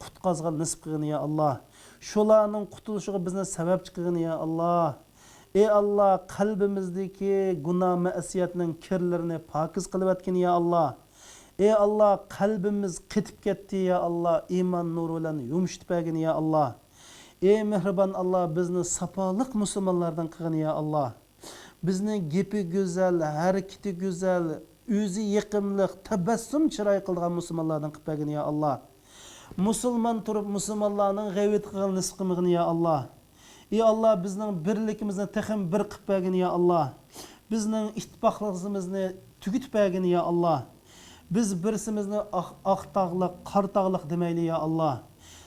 قۇتقازغىن نېسىپ قىلغىن يا ئاللا. شۇلارنىڭ قۇتۇلۇشىغا بىزنى سەۋەبچى قىلغىن يا ئاللا. ئى ئاللا، قەلبىمىزدىكى گۇناھ مەسىيەتنىڭ كىرلىرىنى پاكىز قىلىۋەتكىن يا ئاللا. ئى ئاللا، قەلبىمىز قېتىپ كەتتى يا ئاللا، ئىمان نۇرى بىلەن يۇمشىتىپ بەرگىن يا ئاللا. ئى مېھرىبان ئاللا، بىزنى ساپالىق مۇسۇلمانلاردىن قىلغىن يا ئاللا. بىزنى گېپى گۈزەل، ھەرىكىتى گۈزەل، ئۆزى يېقىملىق، تەبەسسۇم چىراي قىلىدىغان مۇسۇلمانلاردىن قىلىپ بەرگىن يا ئاللا. مۇسۇلمان تۇرۇپ مۇسۇلمانلارنىڭ غەيۋىتى قىلغىنى نېسىپ قىلمىغىن يا ئاللا. ئى ئاللا، بىزنىڭ بىرلىكىمىزنى تېخىمۇ بىر قىلىپ بەرگىن يا ئاللا. بىزنىڭ ئىتتىپاقلىقىمىزنى تۈگىتىپ بەرگىن يا ئاللا. بىز بىرسىمىزنى ئاق، ئاق تاغلىق، قارا تاغلىق دېمەيلى يا ئاللا.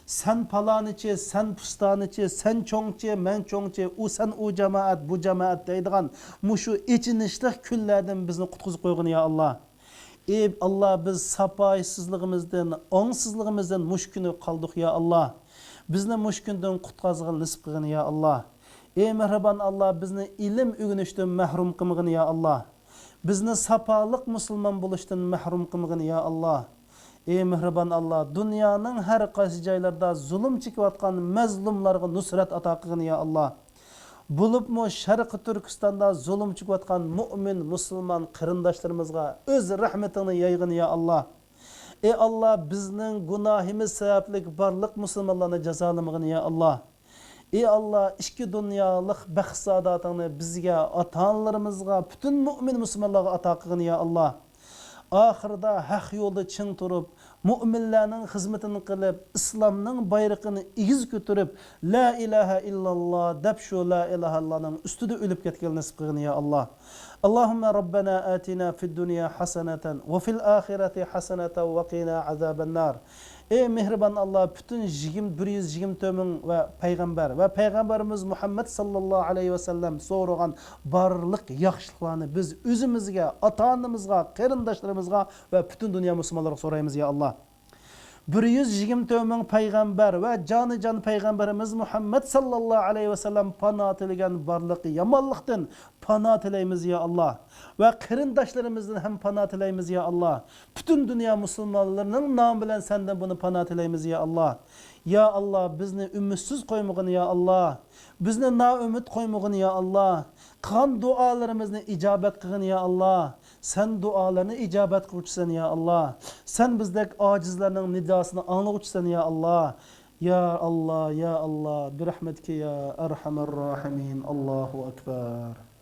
سەن پالانىچى، سەن پۇستانىچى، سەن چوڭچى، مەن چوڭچى، ئۇ سەن ئۇ جامائەت، بۇ جامائەت دەيدىغان مۇشۇ ئېچىنىشلىق كۈنلەردىن بىزنى قۇتقۇزۇپ قويغىن يا ئاللا. ئى ئاللا، بىز ساپايىسىزلىقىمىزدىن، ئاڭسىزلىقىمىزدىن مۇشۇ كۈنى قالدۇق يا ئاللا. بىزنى مۇشۇ كۈندىن قۇتقازغىن نېسىپ قىلغىن يا ئاللا. ئى مېھرىبان ئاللا، بىزنى ئىلىم ئۆگىنىشتىن مەھرۇم قىلمىغىن يا ئاللا. بىزنى ساپالىق مۇسۇلمان بولۇشتىن مەھرۇم قىلمىغىن يا ئاللا. ئى مېھرىبان ئاللا، دۇنيانىڭ ھەر قايسى جايلىرىدا زۇلۇم چېكىۋاتقان مەزلۇملارغا نۇسرەت ئاتا قىلغىن يا ئاللا. بولۇپمۇ شەرقىي تۈركىستاندا زۇلۇم چېكىۋاتقان مۇئمىن مۇسۇلمان قېرىنداشلىرىمىزغا ئۆز رەھمىتىڭنى يايغىن يا ئاللا. ئى ئاللا، بىزنىڭ گۇناھىمىز سەۋەبلىك بارلىق مۇسۇلمانلارنى جازالىمىغىن يا ئاللا. ئى ئاللا، ئىككى دۇنيالىق بەخت سائادەتىڭنى بىزگە، ئاتا-ئانىلىرىمىزغا، پۈتۈن مۇئمىن مۇسۇلمانلارغا ئاتا قىلغىن يا ئاللا. ئاخىرىدا ھەق يولدا چىڭ تۇرۇپ، مۇئمىنلارنىڭ خىزمىتىنى قىلىپ، ئىسلامنىڭ بايرىقىنى ئېگىز كۆتۈرۈپ، لا ئىلاھە ئىللاللا دەپ، شۇ لا ئىلاھە ئىللاللانىڭ ئۈستىدە ئۆلۈپ كەتكىلى نېسىپ قىلغىن يا ئاللا. اللهم ربنا آتنا في الدنيا حسنة وفي الآخرة حسنة وقنا عذاب النار. ئى مېھرىبان ئاللا، پۈتۈن يىگىرمە، بىر يۈز يىگىرمە تۆت مىڭ ۋە پەيغەمبەر ۋە پەيغەمبىرىمىز مۇھەممەد ساللاللاھۇ ئەلەيھى ۋەسەللەم سورىغان بارلىق ياخشىلىقلارنى بىز ئۆزىمىزگە، ئاتا-ئانىمىزغا، قېرىنداشلىرىمىزغا ۋە پۈتۈن دۇنيا مۇسۇلمانلىرىغا سورايمىز يا ئاللا. بىر يۈز يىگىرمە تۆت مىڭ پەيغەمبەر ۋە جانىجان پەيغەمبىرىمىز مۇھەممەد ساللاللاھۇ ئەلەيھى ۋەسەللەم پانا تىلىگەن بارلىق يامانلىقتىن پانا تىلەيمىز يا ئاللا. ۋە قېرىنداشلىرىمىزدىن ھەم پانا تىلەيمىز يا ئاللا. پۈتۈن دۇنيا مۇسۇلمانلىرىنىڭ نامى بىلەن سەندىن بۇنى پانا تىلەيمىز يا ئاللا. يا ئاللا، بىزنى ئۈمىدسىز قويمىغىن يا ئاللا. بىزنى نائۈمىد قويمىغىن يا ئاللا. قىلغان دۇئالىرىمىزنى ئىجابەت قىلغىن يا ئاللا. سەن دۇئالارنى ئىجابەت قىلغۇچىسەن يا ئاللا. سەن بىزدەك ئاجىزلارنىڭ نىداسىنى ئاڭلىغۇچىسەن يا ئاللا. يا ئاللا، يا ئاللا، برحمتك يا أرحم الراحمين. الله أكبر.